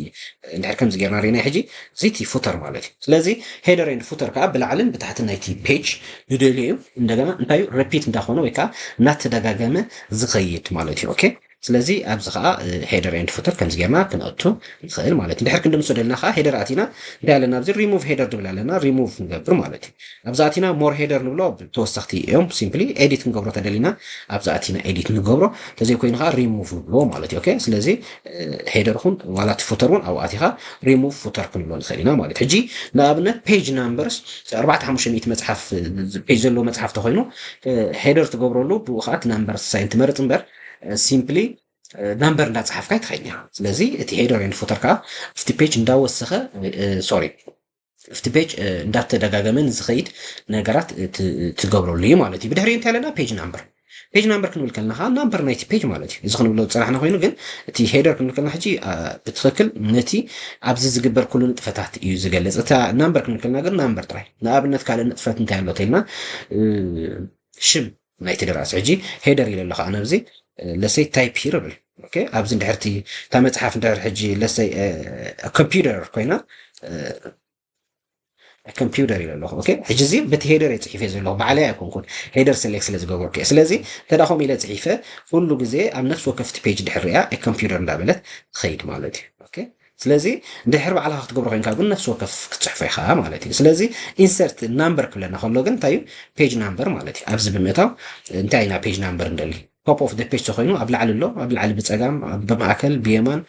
እንድሕር ከምዚ ጌርና ርኢና ሕጂ እዚ እቲ ፉተር ማለት እዩ። ስለዚ ሄደር ኤንድ ፉተር ከዓ ብላዕልን ብታሕትን ናይቲ ፔጅ ንደልዮ እዩ። እንደገና እንታይ ሪፒት እንዳኾነ ወይ ከዓ እናተደጋገመ ዝኸይድ ማለት እዩ። ኦኬ፣ ስለዚ ኣብዚ ከዓ ሄደር ኤንድ ፉተር ከምዚ ጌርና ክነእቱ ንኽእል ማለት እዩ። ድሕር ክንድምሶ ደልና ከዓ ሄደር ኣቲና እንታይ ኣለና ኣብዚ ሪሙቭ ሄደር ድብል ኣለና፣ ሪሙቭ ንገብር ማለት እዩ። ኣብዚ ኣቲና ሞር ሄደር ንብሎ ተወሰኽቲ እዮም። ሲምፕሊ ኤዲት ክንገብሮ ተደሊና ኣብዚ ኣቲና ኤዲት ንገብሮ፣ ተዘይኮይኑ ከዓ ሪሙቭ ንብሎ ማለት እዩ። ኦኬ፣ ስለዚ ሄደር ኹን ዋላ እቲ ፉተር እውን ኣብኡ ኣቲኻ ሪሙቭ ፉተር ክንብሎ ንኽእል ኢና ማለት እዩ። ሕጂ ንኣብነት ፔጅ ናምበርስ ኣርባዕተ ሓሙሽተ ሚእቲ መፅሓፍ ፔጅ ዘለዎ መፅሓፍ ተኮይኑ ሄደር ትገብረሉ ብኡ ከዓ እቲ ናምበር ሳይን ትመርፅ እምበር ሲምፕሊ ናምበር እንዳፀሓፍካ ኣይትኸይድን ኢኻ። ስለዚ እቲ ሄደር ኤንድ ፉተር ከዓ ኣብቲ ፔጅ እንዳወሰኸ ሶሪ ኣብቲ ፔጅ እንዳተደጋገመ ንዝኸይድ ነገራት ትገብረሉ እዩ ማለት እዩ። ብድሕሪኡ እንታይ ኣለና? ፔጅ ናምበር። ፔጅ ናምበር ክንብል ከለና ከዓ ናምበር ናይቲ ፔጅ ማለት እዩ። እዚ ክንብሎ ዝፀናሕና ኮይኑ ግን እቲ ሄደር ክንብል ከለና ሕጂ ብትኽክል ነቲ ኣብዚ ዝግበር ኩሉ ንጥፈታት እዩ ዝገልፅ። እታ ናምበር ክንብል ከለና ግን ናምበር ጥራይ። ንኣብነት ካልእ ንጥፈት እንታይ ኣሎ ተልና ሽም ናይቲ ደራሲ ሕጂ ሄደር ኢለ ኣለኹ ኣነ ኣብዚ ለሰይ ታይፕ ሂር እብል። ኦኬ፣ ኣብዚ እንድሕርቲ እታ መፅሓፍ እንድሕር ሕጂ ለሰይ ኮምፒውተር ኮይና ኮምፒውተር ኢለ ኣለኹ። ኦኬ፣ ሕጂ እዚ በቲ ሄደር እየ ፅሒፈ ዘለኹ፣ ባዕለይ ኣይኮንኩን፣ ሄደር ሰሌክት ስለ ዝገበርኩ እየ። ስለዚ እንተ ደኣ ከምኡ ኢለ ፅሒፈ ኩሉ ግዜ ኣብ ነፍሲ ወከፍቲ ፔጅ ድሕር ሪኣ ኮምፒውተር እንዳበለት ትኸይድ ማለት እዩ። ኦኬ፣ ስለዚ እንድሕር ባዕልኻ ክትገብሮ ኮይንካ ግን ነፍሲ ወከፍ ክትፅሕፎ ኢኻ ማለት እዩ። ስለዚ ኢንሰርት ናምበር ክብለና ከሎ ግን እንታይ እዩ? ፔጅ ናምበር ማለት እዩ። ኣብዚ ብምእታው እንታይ ኢና ፔጅ ናምበር ንደሊ? ቶፕ ኦፍ ፔጅ ተኮይኑ ኣብ ላዕሊ ኣሎ፣ ኣብ ላዕሊ ብፀጋም፣ ብማእከል፣ ብየማን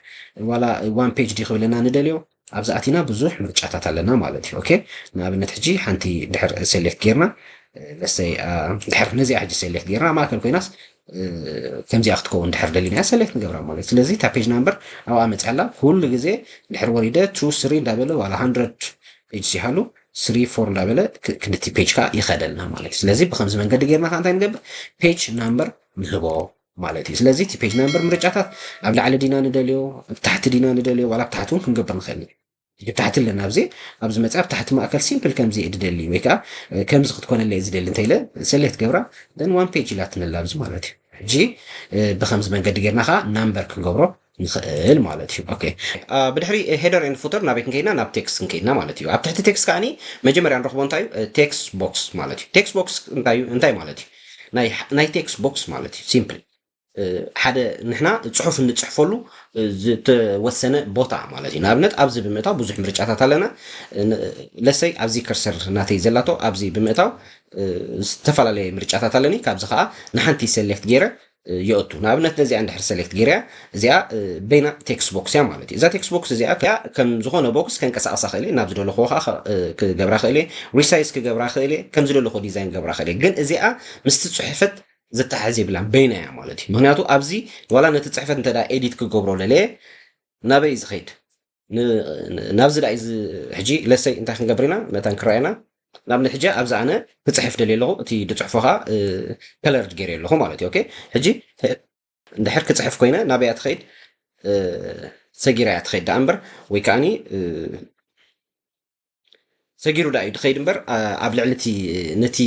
ዋላ ዋን ፔጅ ዲ ክብለና ንደልዮ ኣብዚ ኣቲና ብዙሕ ምርጫታት ኣለና ማለት እዩ። ኦኬ፣ ንኣብነት ሕጂ ሓንቲ ድሕር ሴሌክት ጌርና ለሰይ ድሕር ነዚኣ ሕጂ ሴሌክት ጌርና ማእከል ኮይናስ ከምዚኣ ክትከውን ድሕር ደሊና ሴሌክት ንገብራ ማለት እዩ። ስለዚ እታ ፔጅ ናምበር ኣብኣ መፅያ ኣላ። ኩሉ ግዜ ድሕር ወሪደ ቱ ስሪ እንዳበለ ዋላ ሃንድረድ ፔጅ ይሃሉ ስሪ ፎር እንዳበለ ክንድቲ ፔጅ ከዓ ይኸደልና ማለት እዩ። ስለዚ ብከምዚ መንገዲ ጌርና ከዓ እንታይ ንገብር? ፔጅ ናምበር ንህቦ ማለት እዩ። ስለዚ እቲ ፔጅ ናምበር ምርጫታት ኣብ ላዕሊ ዲና ንደልዮ፣ ኣብ ታሕቲ ዲና ንደልዮ፣ ዋላ ኣብ ታሕቲ እውን ክንገብር ንኽእል ኢና። ሕጂ ኣብ ታሕቲ ኣለና ኣብዚ፣ ኣብዚ መፅያ ኣብ ታሕቲ ማእከል ሲምፕል ከምዚ እየ ዝደሊ ወይ ከዓ ከምዚ ክትኮነለይ እየ ዝደሊ እንተኢለ ሰሌክት ገብራ ደን ዋን ፔጅ ኢላትነላ ኣብዚ ማለት እዩ። ሕጂ ብከምዚ መንገዲ ጌርና ከዓ ናምበር ክንገብሮ ንኽእል ማለት እዩ። ኦኬ፣ ብድሕሪ ሄደር ኤንድ ፉተር ናበይ ክንከይድና? ናብ ቴክስት ክንከይድና ማለት እዩ። ኣብ ትሕቲ ቴክስት ከዓኒ መጀመርያ ንረኽቦ እንታይ እዩ? ቴክስት ቦክስ ማለት እዩ። ቴክስት ቦክስ እንታይ ማለት እዩ? ናይ ቴክስት ቦክስ ማለት እዩ። ሲምፕሊ ሓደ ንሕና ፅሑፍ እንፅሕፈሉ ዝተወሰነ ቦታ ማለት እዩ። ንኣብነት ኣብዚ ብምእታው ብዙሕ ምርጫታት ኣለና። ለሰይ ኣብዚ ከርሰር ናተይ ዘላቶ ኣብዚ ብምእታው ዝተፈላለየ ምርጫታት ኣለኒ። ካብዚ ከዓ ንሓንቲ ሰሌክት ገይረ የእቱ። ንኣብነት ነዚኣ እንድሕር ሰሌክት ገይረያ እዚኣ በይና ቴክስት ቦክስ እያ ማለት እዩ። እዛ ቴክስት ቦክስ እዚኣ ከም ዝኾነ ቦክስ ከንቀሳቐሳ ክእል እየ፣ ናብ ዝደለኹዎ ከዓ ክገብራ ክእል እየ፣ ሪሳይዝ ክገብራ ክእል እየ፣ ከም ዝደለኹዎ ዲዛይን ክገብራ ክእል እየ። ግን እዚኣ ምስቲ ፅሑፈት ዝተሓዝ የብላን፣ በይና እያ ማለት እዩ። ምክንያቱ ኣብዚ ዋላ ነቲ ፅሕፈት እንተ ኤዲት ክገብሮ ለለየ ናበይ ዝኸይድ ናብዚ ዳ እዚ ሕጂ ለሰይ እንታይ ክንገብር ኢና መታን ክረኣየና። ንኣብነት ሕጂ ኣብዚ ኣነ ክፅሕፍ ደልየ ኣለኹ፣ እቲ ዝፅሕፎ ከዓ ከለርድ ገይረ ኣለኹ ማለት እዩ። ኦኬ፣ ሕጂ እንድሕር ክፅሕፍ ኮይነ ናበይ እያ ትኸይድ? ሰጊራ እያ ትኸይድ ደኣ እምበር ወይ ከዓኒ ሰጊሩ ዳ እዩ ድኸይድ እምበር ኣብ ልዕሊ እቲ ነቲ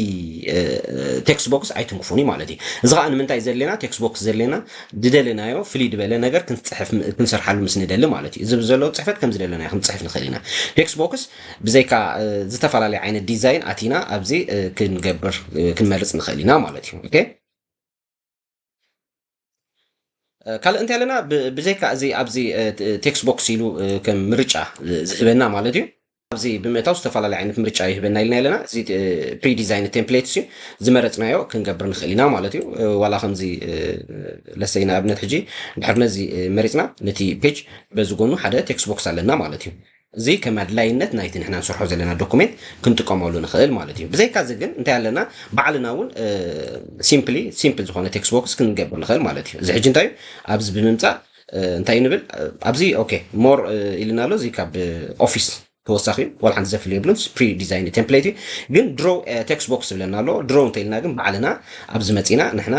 ቴክስት ቦክስ ኣይትንክፉን እዩ ማለት እዩ። እዚ ከዓ ንምንታይ ዘድለና ቴክስት ቦክስ ዘድለና ዝደለናዮ ፍልይ ዝበለ ነገር ክንፅሕፍ ክንሰርሓሉ ምስ ንደሊ ማለት እዩ። እዚ ብዘለዎ ፅሕፈት ከም ዝደለናዮ ክንፅሕፍ ንኽእል ኢና። ቴክስት ቦክስ ብዘይካ ዝተፈላለየ ዓይነት ዲዛይን ኣቲና ኣብዚ ክንገብር ክንመርፅ ንኽእል ኢና ማለት እዩ። ኦኬ፣ ካልእ እንታይ ኣለና? ብዘይካ እዚ ኣብዚ ቴክስት ቦክስ ኢሉ ከም ምርጫ ዝህበና ማለት እዩ። ኣብዚ ብምእታው ዝተፈላለዩ ዓይነት ምርጫ ይህበና ኢልና ኣለና። እዚ ፕሪ ዲዛይን ቴምፕሌትስ እዩ ዝመረፅናዮ ክንገብር ንኽእል ኢና ማለት እዩ። ዋላ ከምዚ ለሰይ ንኣብነት ሕጂ ድሕር ነዚ መሪፅና ነቲ ፔጅ በዚ ጎኑ ሓደ ቴክስት ቦክስ ኣለና ማለት እዩ። እዚ ከም ኣድላይነት ናይቲ ንሕና ንሰርሖ ዘለና ዶኩሜንት ክንጥቀመሉ ንኽእል ማለት እዩ። ብዘይካ እዚ ግን እንታይ ኣለና? ባዕልና እውን ሲምፕሊ ሲምፕል ዝኾነ ቴክስት ቦክስ ክንገብር ንኽእል ማለት እዩ። እዚ ሕጂ እንታይ እዩ? ኣብዚ ብምምፃእ እንታይ ንብል? ኣብዚ ኦኬ ሞር ኢልና ኣሎ። እዚ ካብ ኦፊስ ተወሳኺ ዋላ ሓንቲ ዘፍል የብሉን። ፕሪ ዲዛይን ቴምፕሌት እዩ። ግን ድሮ ቴክስት ቦክስ ዝብለና ኣሎ። ድሮ እንተኢልና ግን ባዕልና ኣብዚ መፂና ንሕና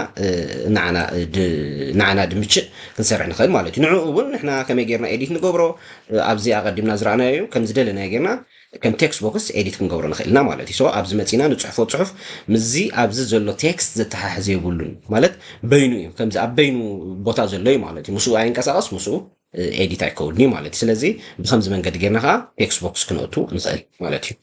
ንዓና ድምችእ ክንሰርሕ ንኽእል ማለት እዩ። ንዕኡ እውን ንሕና ከመይ ጌርና ኤዲት ንገብሮ ኣብዚ ኣቐዲምና ዝረኣናዮ እዩ። ከም ዝደለናዮ ጌርና ከም ቴክስት ቦክስ ኤዲት ክንገብሮ ንኽእል ኢና ማለት እዩ። ሶ ኣብዚ መፂና ንፅሕፎ ፅሑፍ ምስዚ ኣብዚ ዘሎ ቴክስት ዘተሓሕዝ የብሉን ማለት በይኑ እዩ። ከምዚ ኣብ በይኑ ቦታ ዘሎ እዩ ማለት እዩ። ምስኡ ኣይንቀሳቐስ፣ ምስኡ ኤዲት ኣይከውድን እዩ ማለት እዩ። ስለዚ ብከምዚ መንገዲ ጌርና ከዓ ቴክስት ቦክስ ክነእቱ ንኽእል ማለት እዩ።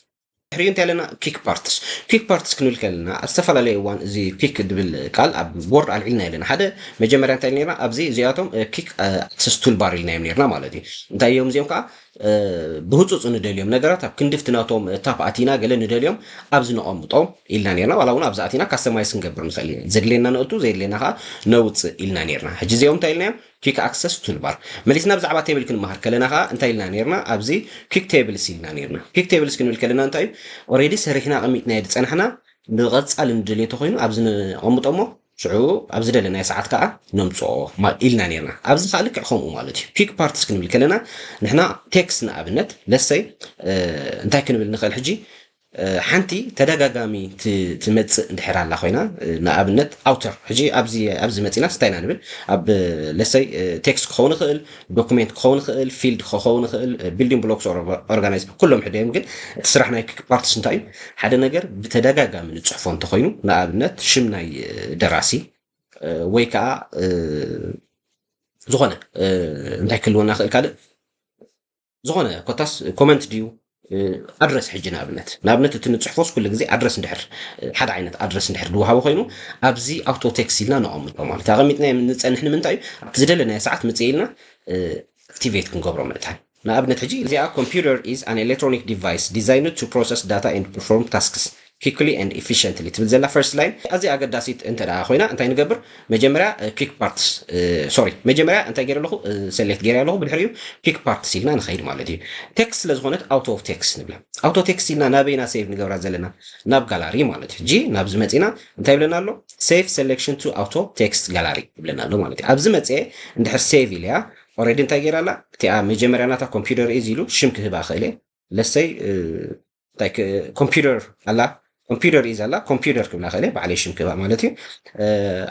ድሕሪኡ እንታይ ኣለና? ኪክ ፓርትስ። ኪክ ፓርትስ ክንብል ከለና ኣብ ዝተፈላለየ እዋን እዚ ኪክ ዝብል ቃል ኣብ ቦርድ ኣልዒልና ኣለና። ሓደ መጀመርያ እንታይ ነርና? ኣብዚ እዚኣቶም ኪክ ኣክሰስ ቱልባር ኢልናዮም ነርና ማለት እዩ። እንታይ እዮም እዚኦም ከዓ? ብህፁፅ ንደልዮም ነገራት ኣብ ክንድፍቲ ናቶም ታፕ ኣቲና ገለ ንደልዮም ኣብዚ ነቐምጦም ኢልና ነርና። ዋላ እውን ኣብዚ ኣቲና ካስተማይዝ ክንገብር ንኽእል ኢና። ዘድልየና ነእቱ፣ ዘየድልየና ከዓ ነውፅእ ኢልና ነርና። ሕጂ እዚኦም እንታይ ኢልናዮም? ኪክ ኣክሰስ ቱልባር። መሊስና ብዛዕባ ቴብል ክንመሃር ከለና ከዓ እንታይ ኢልና ነርና? ኣብዚ ኪክ ቴብልስ ኢልና ነርና። ኪክ ቴብልስ ክንብል ከለና እንታይ እዩ? ኦሬዲ ሰሪሕና ኣቐሚጥናዮ ዝፀናሕና ንቐፃሊ ንደልዮ ተኮይኑ ኣብዚ ነቐምጦ እሞ ሽዑ ኣብ ዝደለናዮ ሰዓት ከዓ ነምፅኦ ኢልና ነርና። ኣብዚ ከዓ ልክዕ ከምኡ ማለት እዩ። ኪክ ፓርትስ ክንብል ከለና ንሕና ቴክስት ንኣብነት ለሰይ እንታይ ክንብል ንኽእል ሕጂ ሓንቲ ተደጋጋሚ ትመፅእ እንድሕር ኣላ ኮይና ንኣብነት ኣውተር ሕጂ ኣብዚ መፂና ስታይ ኢና ንብል ኣብ ለሰይ ቴክስት ክኸውን ይኽእል ዶኩሜንት ክኸውን ይኽእል ፊልድ ክኸውን ይኽእል ቢልዲንግ ብሎክስ ኦርጋናይዝ ኩሎም ሕደ እዮም። ግን እቲ ስራሕ ናይ ኪክ ፓርትስ እንታይ እዩ? ሓደ ነገር ብተደጋጋሚ ንፅሕፎ እንተኮይኑ ንኣብነት ሽም ናይ ደራሲ ወይ ከዓ ዝኾነ እንታይ ክህልወና ክእል ካልእ ዝኾነ ኮታስ ኮመንት ድዩ ኣድረስ ሕጂ ንኣብነት ንኣብነት እቲ ንፅሕፎስ ኩሉ ግዜ ኣድረስ እንድሕር ሓደ ዓይነት ኣድረስ እንድሕር ዝወሃቦ ኮይኑ ኣብዚ ኣውቶ ቴክስት ኢልና ነቐምጦ ማለት ኣቐሚጥና ንፀንሕ ንምንታይ እዩ ኣብቲ ዝደለናዮ ሰዓት ምፅእ ኢልና ኣክቲቬት ክንገብሮ ምእታይ ንኣብነት ሕጂ እዚኣ computer is an electronic device designed to process data and perform tasks quickly and efficiently ትብል ዘላ ፈርስት ላይን ኣዚ ኣገዳሲት እንተ ደኣ ኮይና እንታይ ንገብር መጀመርያ ኪክ ፓርትስ ሶሪ መጀመርያ እንታይ ገይረ ኣለኹ ሰሌክት ገይረ ኣለኹ ብድሕሪኡ ኪክ ፓርትስ ኢልና ንኸይድ ማለት እዩ ቴክስት ስለ ዝኾነት ኣውቶ ቴክስት ንብላ ኣውቶ ቴክስት ኢልና ናበይና ሴቭ ንገብራ ዘለና ናብ ጋላሪ ማለት እዩ ሕጂ ናብዚ መፂና እንታይ ይብለና ኣሎ save selection to auto text gallery ይብለና ኣሎ ማለት እዩ ኣብዚ መፅአ እንድሕር ሴቭ ኢለያ ኦረዲ እንታይ ገይራ ኣላ እቲኣ መጀመርያ ናታ ኮምፒውተር ኢዝ ኢሉ ሽም ክህባ ክእል እየ ለሰይ እንታይ ኮምፒውተር ኣላ ኮምፒውተር ኢዝ ኣላ ኮምፒውተር ክብላ ክእል ባዕለይ ሽም ክብላ ማለት እዩ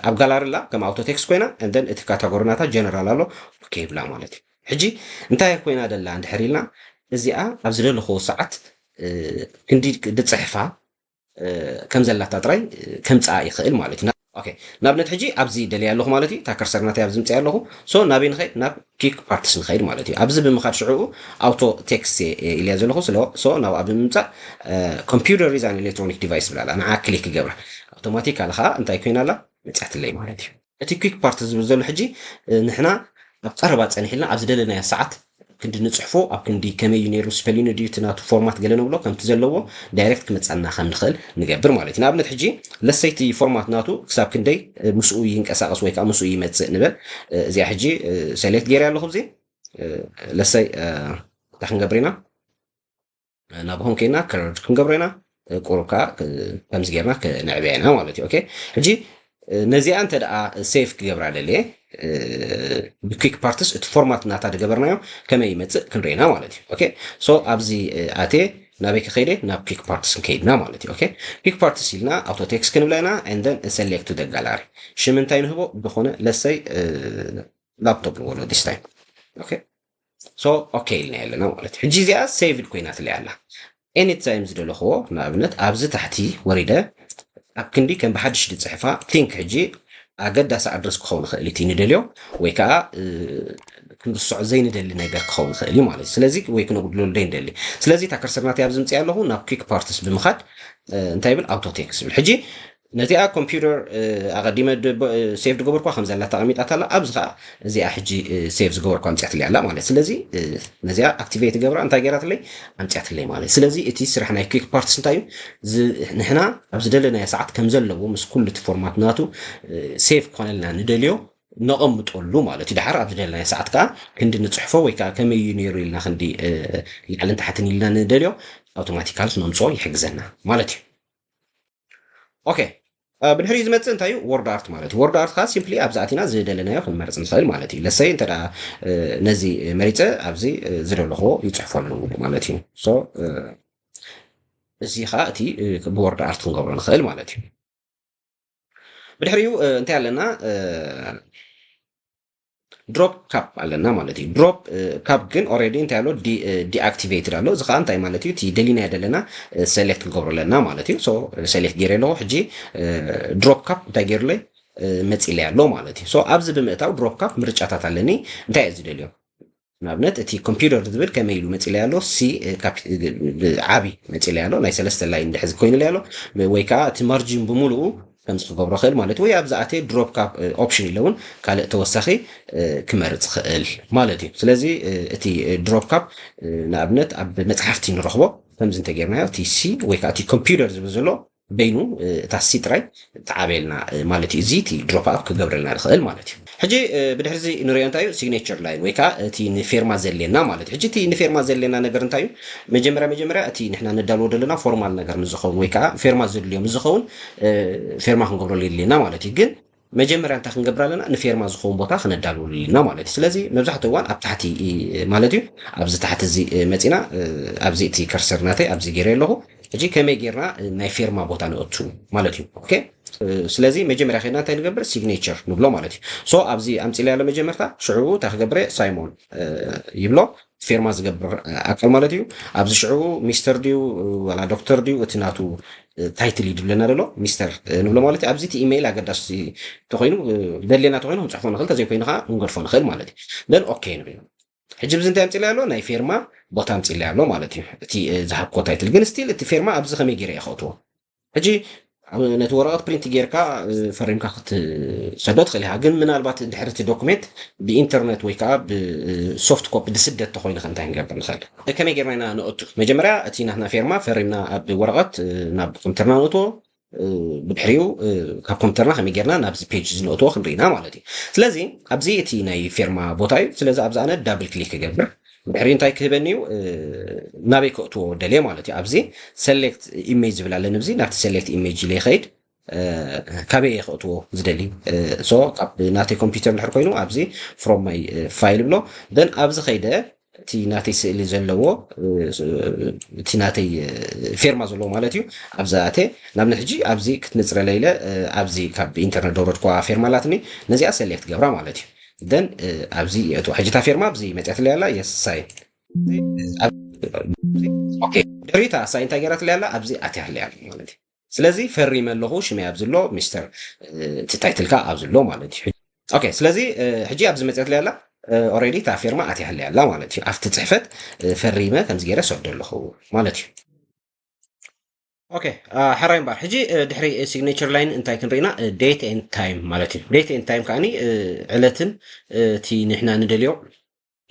ኣብ ጋላሪ ኣላ ከም ኣውቶ ቴክስት ኮይና እንደን እቲ ካታጎሪ ናታ ጀነራል ኣሎ ኦኬ ይብላ ማለት እዩ ሕጂ እንታይ ኮይና ደላ እንድሕር ኢልና እዚኣ ኣብ ዝደለኹዎ ሰዓት ክንዲ ድፅሕፋ ከም ዘላታ ጥራይ ከምፅኣ ይኽእል ማለት እዩ ንኣብነት ሕጂ ኣብዚ ደልያ ኣለኹ ማለት እዩ እታ ከርሰር ናተይ ኣብዚ ምፅእ ኣለኹ ሶ ናበይ ንኸይድ ናብ ኪክ ፓርትስ ንኸይድ ማለት እዩ ኣብዚ ብምኻድ ሽዕኡ ኣውቶ ቴክስት ኢልያ ዘለኹ ስለ ሶ ናብኣ ብምምፃእ computer is an electronic device ብላላ ንዓ ክሊክ ይገብራ ኣውቶማቲካሊ ከዓ እንታይ ኮይና ኣላ መፅያትለይ ማለት እዩ እቲ ኪክ ፓርት ዝብል ዘሎ ሕጂ ንሕና ኣብ ቀረባ ፀኒሕልና ኣብ ዝደለናዮ ሰዓት ክንዲ ንፅሕፎ ኣብ ክንዲ ከመይ እዩ ነይሩ ስፐሊኑ ድዩ እቲ ናቱ ፎርማት ገለ ንብሎ ከምቲ ዘለዎ ዳይሬክት ክመፀና ከም ንኽእል ንገብር ማለት እዩ ንኣብነት ሕጂ ለሰይቲ ፎርማት ናቱ ክሳብ ክንደይ ምስኡ ይንቀሳቀስ ወይ ከዓ ምስኡ ይመፅእ ንበል እዚኣ ሕጂ ሰሌክት ገይረ ኣለኹ ዚ ለሰይ እንታይ ክንገብር ኢና ናብኹም ከይና ከረድ ክንገብሮ ኢና ቁሩብ ከዓ ከምዚ ጌርና ክንዕብያ ኢና ማለት እዩ ኦኬ ሕጂ ነዚኣ እንተ ደኣ ሴቭ ክገብራ ደልየ ብኩክ ፓርትስ እቲ ፎርማት ናታ ዝገበርናዮ ከመይ ይመፅእ ክንርኢና ማለት እዩ ኦኬ ሶ ኣብዚ ኣትየ ናበይ ክኸይደ ናብ ኩክ ፓርትስ ክንከይድና ማለት እዩ ኦኬ ኩክ ፓርትስ ኢልና ኣውቶ ቴክስት ክንብላ ኢና and then select to the gallery ሽም እንታይ ንህቦ ዝኾነ ለሰይ ላፕቶፕ ንበሎ this time okay so okay ኢልና ኣለና ማለት እዩ ሕጂ እዚኣ ሴቭድ ኮይና ትለይ ኣላ any time ዝደለኽዎ ንኣብነት ኣብዚ ታሕቲ ወሪደ ኣብ ክንዲ ከም ብሓድሽ ድፅሕፋ think ሕጂ ኣገዳሲ ኣድረስ ክኸውን ይኽእል እቲ ንደልዮ ወይ ከዓ ክንርስዖ ዘይንደሊ ነገር ክኸውን ይኽእል እዩ ማለት እዩ ስለዚ ወይ ክነጉድለሉ ዘይንደሊ ስለዚ እታ ከርሰር ናተይ ኣብዚ ምፅእ ኣለኹ ናብ ኩክ ፓርትስ ብምኻድ እንታይ ይብል ኣውቶ ቴክስት ይብል ሕጂ ነዚኣ ኮምፒውተር ኣቐዲመ ሴቭ ዝገበርኳ ከም ዘላ ተቐሚጣት ኣላ ኣብዚ ከዓ እዚኣ ሕጂ ሴቭ ዝገበርኳ ኣምፅያትለይ ኣላ ማለት ስለዚ ነዚኣ ኣክቲቬት ገብራ እንታይ ገይራትለይ ኣምፅያትለይ ማለት ስለዚ እቲ ስራሕ ናይ ኩክ ፓርትስ እንታይ እዩ ንሕና ኣብ ዝደለናዮ ሰዓት ከም ዘለዎ ምስ ኩሉ እቲ ፎርማት ናቱ ሴቭ ክኾነልና ንደልዮ ነቐምጠሉ ማለት እዩ። ድሓር ኣብ ዝደለናዮ ሰዓት ከዓ ክንዲ ንፅሕፎ ወይ ከዓ ከመይ እዩ ነይሩ ኢልና ክንዲ ላዕልን ታሕትን ኢልና ንደልዮ ኣውቶማቲካል ክነምፅኦ ይሕግዘና ማለት እዩ። ኦኬ፣ ብድሕሪኡ ዝመፅእ እንታይ እዩ? ወርድ ኣርት ማለት እዩ። ወርድ ኣርት ከዓ ሲምፕሊ ኣብዚ ኣቲና ዝደለናዮ ክንመርፅ ንኽእል ማለት እዩ። ለሰይ እንተ ነዚ መሪፀ ኣብዚ ዝደለኽዎ ይፅሕፈሉ ማለት እዩ። እዚ ከዓ እቲ ብወርድ ኣርት ክንገብሮ ንኽእል ማለት እዩ። ብድሕሪኡ እንታይ ኣለና? ድሮፕ ካፕ ኣለና ማለት እዩ። ድሮፕ ካፕ ግን ኦሬዲ እንታይ ኣሎ? ዲኣክቲቬትድ ኣሎ። እዚ ከዓ እንታይ ማለት እዩ? እቲ ደሊናዮ ዘለና ሰሌክት ክንገብሮ ኣለና ማለት እዩ። ሰሌክት ገይረ ኣለኹ። ሕጂ ድሮፕ ካፕ እንታይ ገይሩለይ? መፂለይ ኣሎ ማለት እዩ። ኣብዚ ብምእታው ድሮፕ ካፕ ምርጫታት ኣለኒ። እንታይ እየ ዝደልዮ? ንኣብነት እቲ ኮምፒውተር ዝብል ከመይ ኢሉ መፂለይ ኣሎ? ሲ ዓቢ መፂለይ ኣሎ። ናይ ሰለስተ ላይን ድሕዚ ኮይኑለይ ኣሎ። ወይ ከዓ እቲ ማርጂን ብምሉኡ ከምዚ ክገብሮ ክእል ማለት ወይ ኣብዚ ኣተ ድሮፕ ካፕ ኦፕሽን ኢለ እውን ካልእ ተወሳኺ ክመርፅ ክእል ማለት እዩ። ስለዚ እቲ ድሮፕ ካፕ ንኣብነት ኣብ መፅሓፍቲ ንረኽቦ ከምዚ እንተጌርናዮ እቲ ሲ ወይ ከዓ እቲ ኮምፒውተር ዝብል ዘሎ በይኑ እታ ሲ ጥራይ ትዓበየልና ማለት እዩ። እዚ እቲ ድሮፕ ኣፕ ክገብረልና ዝኽእል ማለት እዩ። ሕጂ ብድሕሪ እዚ ንሪኦ እንታይ እዩ? ሲግኔቸር ላይን ወይ ከዓ እቲ ንፌርማ ዘድልየና ማለት እዩ። ሕጂ እቲ ንፌርማ ዘድልየና ነገር እንታይ እዩ? መጀመርያ መጀመርያ እቲ ንሕና ነዳልዎ ዘለና ፎርማል ነገር ምስ ዝኸውን ወይ ከዓ ፌርማ ዘድልዮ ምስ ዝኸውን ፌርማ ክንገብረሉ የድልየና ማለት እዩ። ግን መጀመርያ እንታይ ክንገብር ኣለና? ንፌርማ ዝኸውን ቦታ ክነዳልወሉ ኣለና ማለት እዩ። ስለዚ መብዛሕትኡ እዋን ኣብ ታሕቲ ማለት እዩ፣ ኣብዚ ታሕቲ እዚ መፂና ኣብዚ እቲ ከርሰር ናተይ ኣብዚ ገይረ ኣለኹ። ሕጂ ከመይ ጌርና ናይ ፌርማ ቦታ ንእቱ ማለት እዩ። ኦኬ፣ ስለዚ መጀመርያ ከይድና እንታይ ንገብር? ሲግኔቸር ንብሎ ማለት እዩ። ሶ ኣብዚ ኣምፂለ ያለ መጀመርታ ሽዑ እንታይ ክገብረ? ሳይሞን ይብሎ። ፌርማ ዝገብር ኣካል ማለት እዩ። ኣብዚ ሽዑ ሚስተር ድዩ ዋላ ዶክተር ድዩ እቲ ናቱ ታይትል እዩ ዝብለና ዘሎ፣ ሚስተር ንብሎ ማለት እዩ። ኣብዚ እቲ ኢሜይል ኣገዳሲ ተኮይኑ ደድሌና ተኮይኑ ክንፅሕፎ ንኽእል፣ ተዘይኮይኑ ከዓ ክንገድፎ ንኽእል ማለት እዩ። ደን ኦኬ ንብል። ሕጂ ብዚ እንታይ ኣምፅለይ ኣሎ? ናይ ፌርማ ቦታ ኣምፅለይ ኣሎ ማለት እዩ። እቲ ዝሃብኮ ታይትል ግን ስቲል እቲ ፌርማ ኣብዚ ከመይ ገይረ እየ ከእትዎ? ሕጂ ነቲ ወረቐት ፕሪንት ጌርካ ፈሪምካ ክትሰዶ ትኽእል ኢኻ። ግን ምናልባት ድሕሪ እቲ ዶኩሜንት ብኢንተርነት ወይ ከዓ ብሶፍት ኮፒ ዝስደድ ተኮይኑ ከ እንታይ ክንገብር ንኽእል? ከመይ ጌርና ኢና ነእቱ? መጀመርያ እቲ ናትና ፌርማ ፈሪምና ኣብ ወረቐት ናብ ኮምፒተርና ነእትዎ። ብድሕሪኡ ካብ ኮምፒተርና ከመይ ጌርና ናብዚ ፔጅ እዚ ነእትዎ ክንርኢና ማለት እዩ። ስለዚ ኣብዚ እቲ ናይ ፌርማ ቦታ እዩ። ስለዚ ኣብዚ ኣነ ዳብል ክሊክ ክገብር። ድሕሪ እንታይ ክህበኒ እዩ? ናበይ ከእትዎ ደልየ ማለት እዩ። ኣብዚ ሰሌክት ኢሜጅ ዝብል ኣለኒ። ኣብዚ ናብቲ ሰሌክት ኢሜጅ ኢለ ይኸይድ። ካበይ እየ ከእትዎ ዝደሊ? ሶ ካብ ናተይ ኮምፒውተር እንድሕር ኮይኑ ኣብዚ ፍሮም ማይ ፋይል ብሎ። ደን ኣብዚ ኸይደ እቲ ናተይ ስእሊ ዘለዎ እቲ ናተይ ፌርማ ዘለዎ ማለት እዩ። ኣብዚ ኣተ ናብነት ሕጂ ኣብዚ ክትንፅረለ ኢለ ኣብዚ ካብ ኢንተርነት ደውረድኳ ፌርማ ኣላትኒ። ነዚኣ ሰሌክት ገብራ ማለት እዩ። ደን ኣብዚ የእትዋ ሕጂ እታ ፌርማ ኣብዚ መፅያትለይ ኣላ። የስ ሳይን ድሕሪታ ሳይ እንታይ ገይራትለይ ኣላ? ኣብዚ ኣትያትለይ ኣላ ማለት እዩ። ስለዚ ፈሪመ ኣለኹ፣ ሽመይ ኣብዚ ኣሎ፣ ሚስተር እቲ ታይትልካ ኣብዚ ኣሎ ማለት እዩ። ኦኬ፣ ስለዚ ሕጂ ኣብዚ መፅያትለይ ኣላ። ኦሬዲ እታ ፌርማ ኣትያትለይ ኣላ ማለት እዩ። ኣብቲ ፅሕፈት ፈሪመ ከምዚ ገይረ ሰዶ ኣለኹ ማለት እዩ። ኦኬ፣ ሓራይ እምበር ሕጂ ድሕሪ ሲግኔቸር ላይን እንታይ ክንርኢና? ዴት ኤንድ ታይም ማለት እዩ። ዴት ኤንድ ታይም ከዓኒ ዕለትን እቲ ንሕና ንደልዮ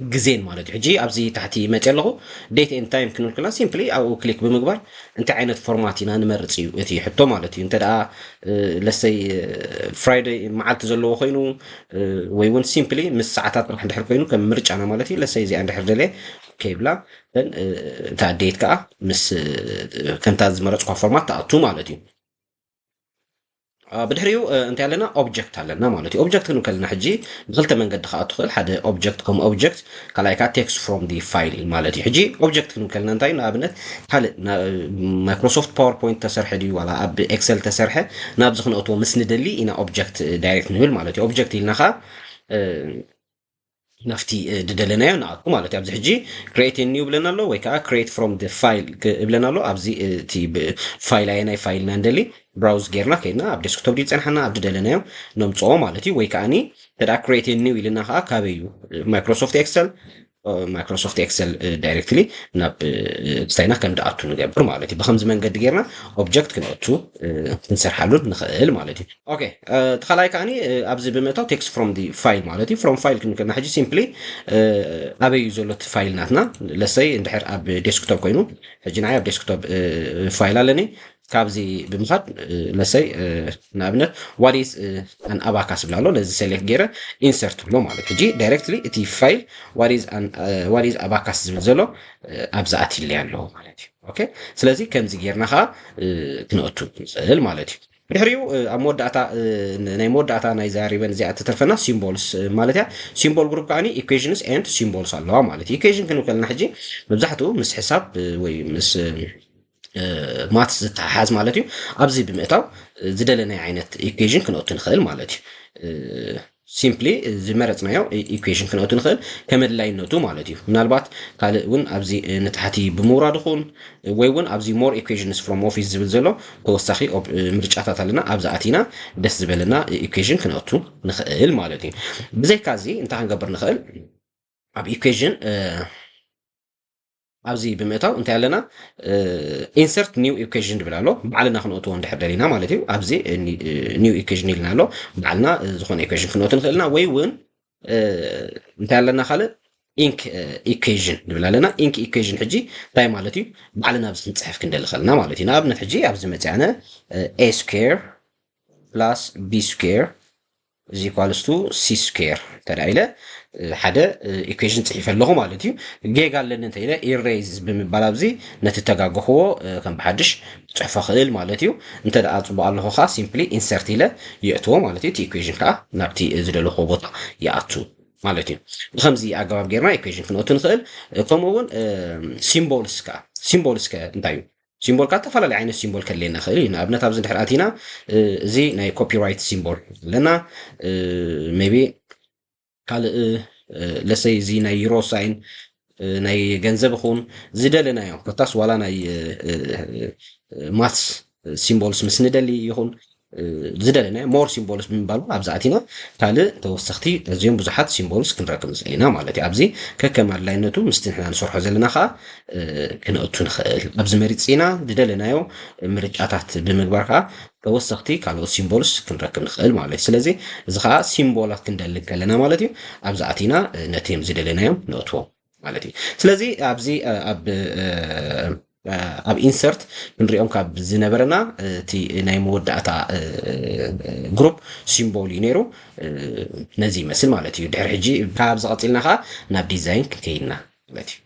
ግዜን ማለት እዩ። ሕጂ ኣብዚ ታሕቲ መፅእ ኣለኹ። ዴት ኤንድ ታይም ክንብል ከለና ሲምፕሊ ኣብኡ ክሊክ ብምግባር እንታይ ዓይነት ፎርማት ኢና ንመርፅ እዩ እቲ ሕቶ ማለት እዩ። እንተ ደኣ ለሰይ ፍራይደይ መዓልቲ ዘለዎ ኮይኑ ወይ እውን ሲምፕሊ ምስ ሰዓታት ጥራሕ እንድሕር ኮይኑ ከም ምርጫና ማለት እዩ። ለሰይ እዚኣ እንድሕር ደልየ ከይብላ እታ ዴት ከዓ ምስ ከምታ ዝመረፅኳ ፎርማት ትኣቱ ማለት እዩ። ብድሕሪኡ እንታይ ኣለና? ኦብጀክት ኣለና ማለት እዩ። ኦብጀክት ክንብል ከለና ሕጂ ብክልተ መንገዲ ክኣቱ ይኽእል። ሓደ ኦብጀክት ከም ኦብጀክት፣ ካልኣይ ከዓ ቴክስት ፍሮም ዲ ፋይል ማለት እዩ። ሕጂ ኦብጀክት ክንብል ከለና እንታይ ንኣብነት ካልእ ማይክሮሶፍት ፓወርፖይንት ተሰርሐ ድዩ ዋላ ኣብ ኤክሰል ተሰርሐ ናብዚ ክነእትዎ ምስ ንደሊ ኢና ኦብጀክት ዳይሬክት ንብል ማለት እዩ። ኦብጀክት ኢልና ከዓ ናብቲ ዝደለናዮ ንኣቱ ማለት እዩ። ኣብዚ ሕጂ ክሬት ኒው ይብለና ኣሎ ወይ ከዓ ክሬት ፍሮም ዲ ፋይል ይብለና ኣሎ። ኣብዚ እቲ ፋይል ኣየናይ ፋይል ኢና ንደሊ ብራውዝ ጌርና ከይድና ኣብ ዴስክቶፕ ድዩ ዝፀንሓና ኣብ ዝደለናዮ ነምፅኦ ማለት እዩ። ወይ ከዓኒ ተዳ ክሬት ኒው ኢልና ከዓ ካበይ እዩ ማይክሮሶፍት ኤክሰል ማይክሮሶፍት ኤክሰል ዳይሬክትሊ ናብ ስታይና ከም ዝኣቱ ንገብር ማለት እዩ። ብከምዚ መንገዲ ጌርና ኦብጀክት ክነእቱ ክንሰርሓሉ ንኽእል ማለት እዩ። ኦኬ፣ እቲ ካልኣይ ከዓኒ ኣብዚ ብምእታው ቴክስት ፍሮም ዲ ፋይል ማለት እዩ። ፍሮም ፋይል ክንብል ከለና ሕጂ ሲምፕሊ ኣበይ እዩ ዘሎ እቲ ፋይል ናትና? ለሰይ እንድሕር ኣብ ዴስክቶፕ ኮይኑ ሕጂ ንዓይ ኣብ ዴስክቶፕ ፋይል ኣለኒ። ካብዚ ብምኻድ ለሰይ ንኣብነት what is an abacus ብላሎ ነዚ select ገይረ insert ብሎ ማለት ሕጂ directly እቲ file what is an what is abacus ዝብል ዘሎ ኣብዛ ኣትይለይ ኣለዎ ማለት እዩ። okay ስለዚ ከምዚ ጌርና ከዓ ክነእቱ ንኽእል ማለት እዩ። ድሕሪኡ ኣብ መወዳእታ ናይ መወዳእታ ናይ ዛሪበን እዚኣ ትተርፈና symbols ማለት እያ። symbol group ከዓኒ equations and symbols ኣለዋ ማለት እዩ። equation ክንብል ከለና ሕጂ መብዛሕትኡ ምስ ሕሳብ ወይ ምስ maths ዝተሓሓዝ ማለት እዩ። ኣብዚ ብምእታው ዝደለናይ ዓይነት equation ክንእቱ ንኽእል ማለት እዩ። simply ዝመረፅናዮ equation ክንእቱ ንኽእል ከመድላይነቱ ማለት እዩ። ምናልባት ካልእ እውን ኣብዚ ንታሕቲ ብምውራድ ኹን ወይ እውን ኣብዚ more equations from office ዝብል ዘሎ ተወሳኺ ምርጫታት ኣለና። ኣብዚ ኣቲና ደስ ዝበለና equation ክንእቱ ንኽእል ማለት እዩ። ብዘይካ እዚ እንታይ ክንገብር ንኽእል? ኣብ equation ኣብዚ ብምእታው እንታይ ኣለና? insert new equation ድብል ኣሎ። ባዕልና ክንእትዎ እንድሕር ደሊና ማለት እዩ። ኣብዚ new equation ኢልና ኣሎ። ባዕልና ዝኾነ equation ክንእቱ ንኽእልና ወይ እውን እንታይ ኣለና ካልእ inc equation ንብል ኣለና። inc equation ሕጂ እንታይ ማለት እዩ? ባዕልና ኣብዚ ክንፅሕፍ ክንደሊ ከለና ማለት እዩ። ንኣብነት ሕጂ ኣብዚ መፅኣነ a square plus b square is equals to c square እንተ ኢለ ሓደ equation ፅሒፈ ኣለኹ ማለት እዩ። ጌጋ ኣለኒ እንተ ኢለ erase ብምባል ኣብዚ ነቲ ተጋገኽዎ ከም ብሓድሽ ክፅሕፎ ክእል ማለት እዩ። እንተ ደኣ ፅቡቅ ኣለኹ ከዓ simply insert ኢለ የእትዎ ማለት እዩ። እቲ equation ከዓ ናብቲ ዝደለኽዎ ቦታ ይኣቱ ማለት እዩ። ብከምዚ ኣገባብ ጌርና equation ክንእቱ ንኽእል። ከምኡ እውን symbols ከዓ symbols ከ እንታይ እዩ? symbol ካብ ዝተፈላለዩ ዓይነት symbol ከድልየና ይኽእል እዩ። ንኣብነት ኣብዚ ድሕር ኣቲና እዚ ናይ copyright symbol ኣለና። maybe ካልእ ለሰይ እዚ ናይ euro sign ናይ ገንዘብ ይኹን ዝደለናዮ ኮታስ ዋላ ናይ maths symbols ምስ ንደሊ ይኹን ዝደለናዮ more symbols ብምባሉ ኣብዚ ኣቲና ካልእ ተወሰኽቲ ኣዝዮም ብዙሓት symbols ክንረክብ ንኽእል ኢና ማለት እዩ። ኣብዚ ከከም ኣድላይነቱ ምስቲ ንሕና ንሰርሖ ዘለና ከዓ ክነእቱ ንኽእል። ኣብዚ መሪፅና ዝደለናዮ ምርጫታት ብምግባር ከዓ ተወሰኽቲ ካልኦት symbols ክንረክብ ንኽእል ማለት እዩ። ስለዚ እዚ ከዓ symbolስ ክንደሊ ከለና ማለት እዩ ኣብዚ ኣቲና ነቲ ዝደለናዮም ነእትዎ ማለት እዩ። ስለዚ ኣብዚ ኣብ ኣብ insert ክንሪኦም ካብ ዝነበረና እቲ ናይ መወዳእታ group symbol እዩ ነይሩ። ነዚ ይመስል ማለት እዩ። ድሕሪ ሕጂ ካብዚ ቀፂልና ከዓ ናብ design ክንከይድና ማለት እዩ።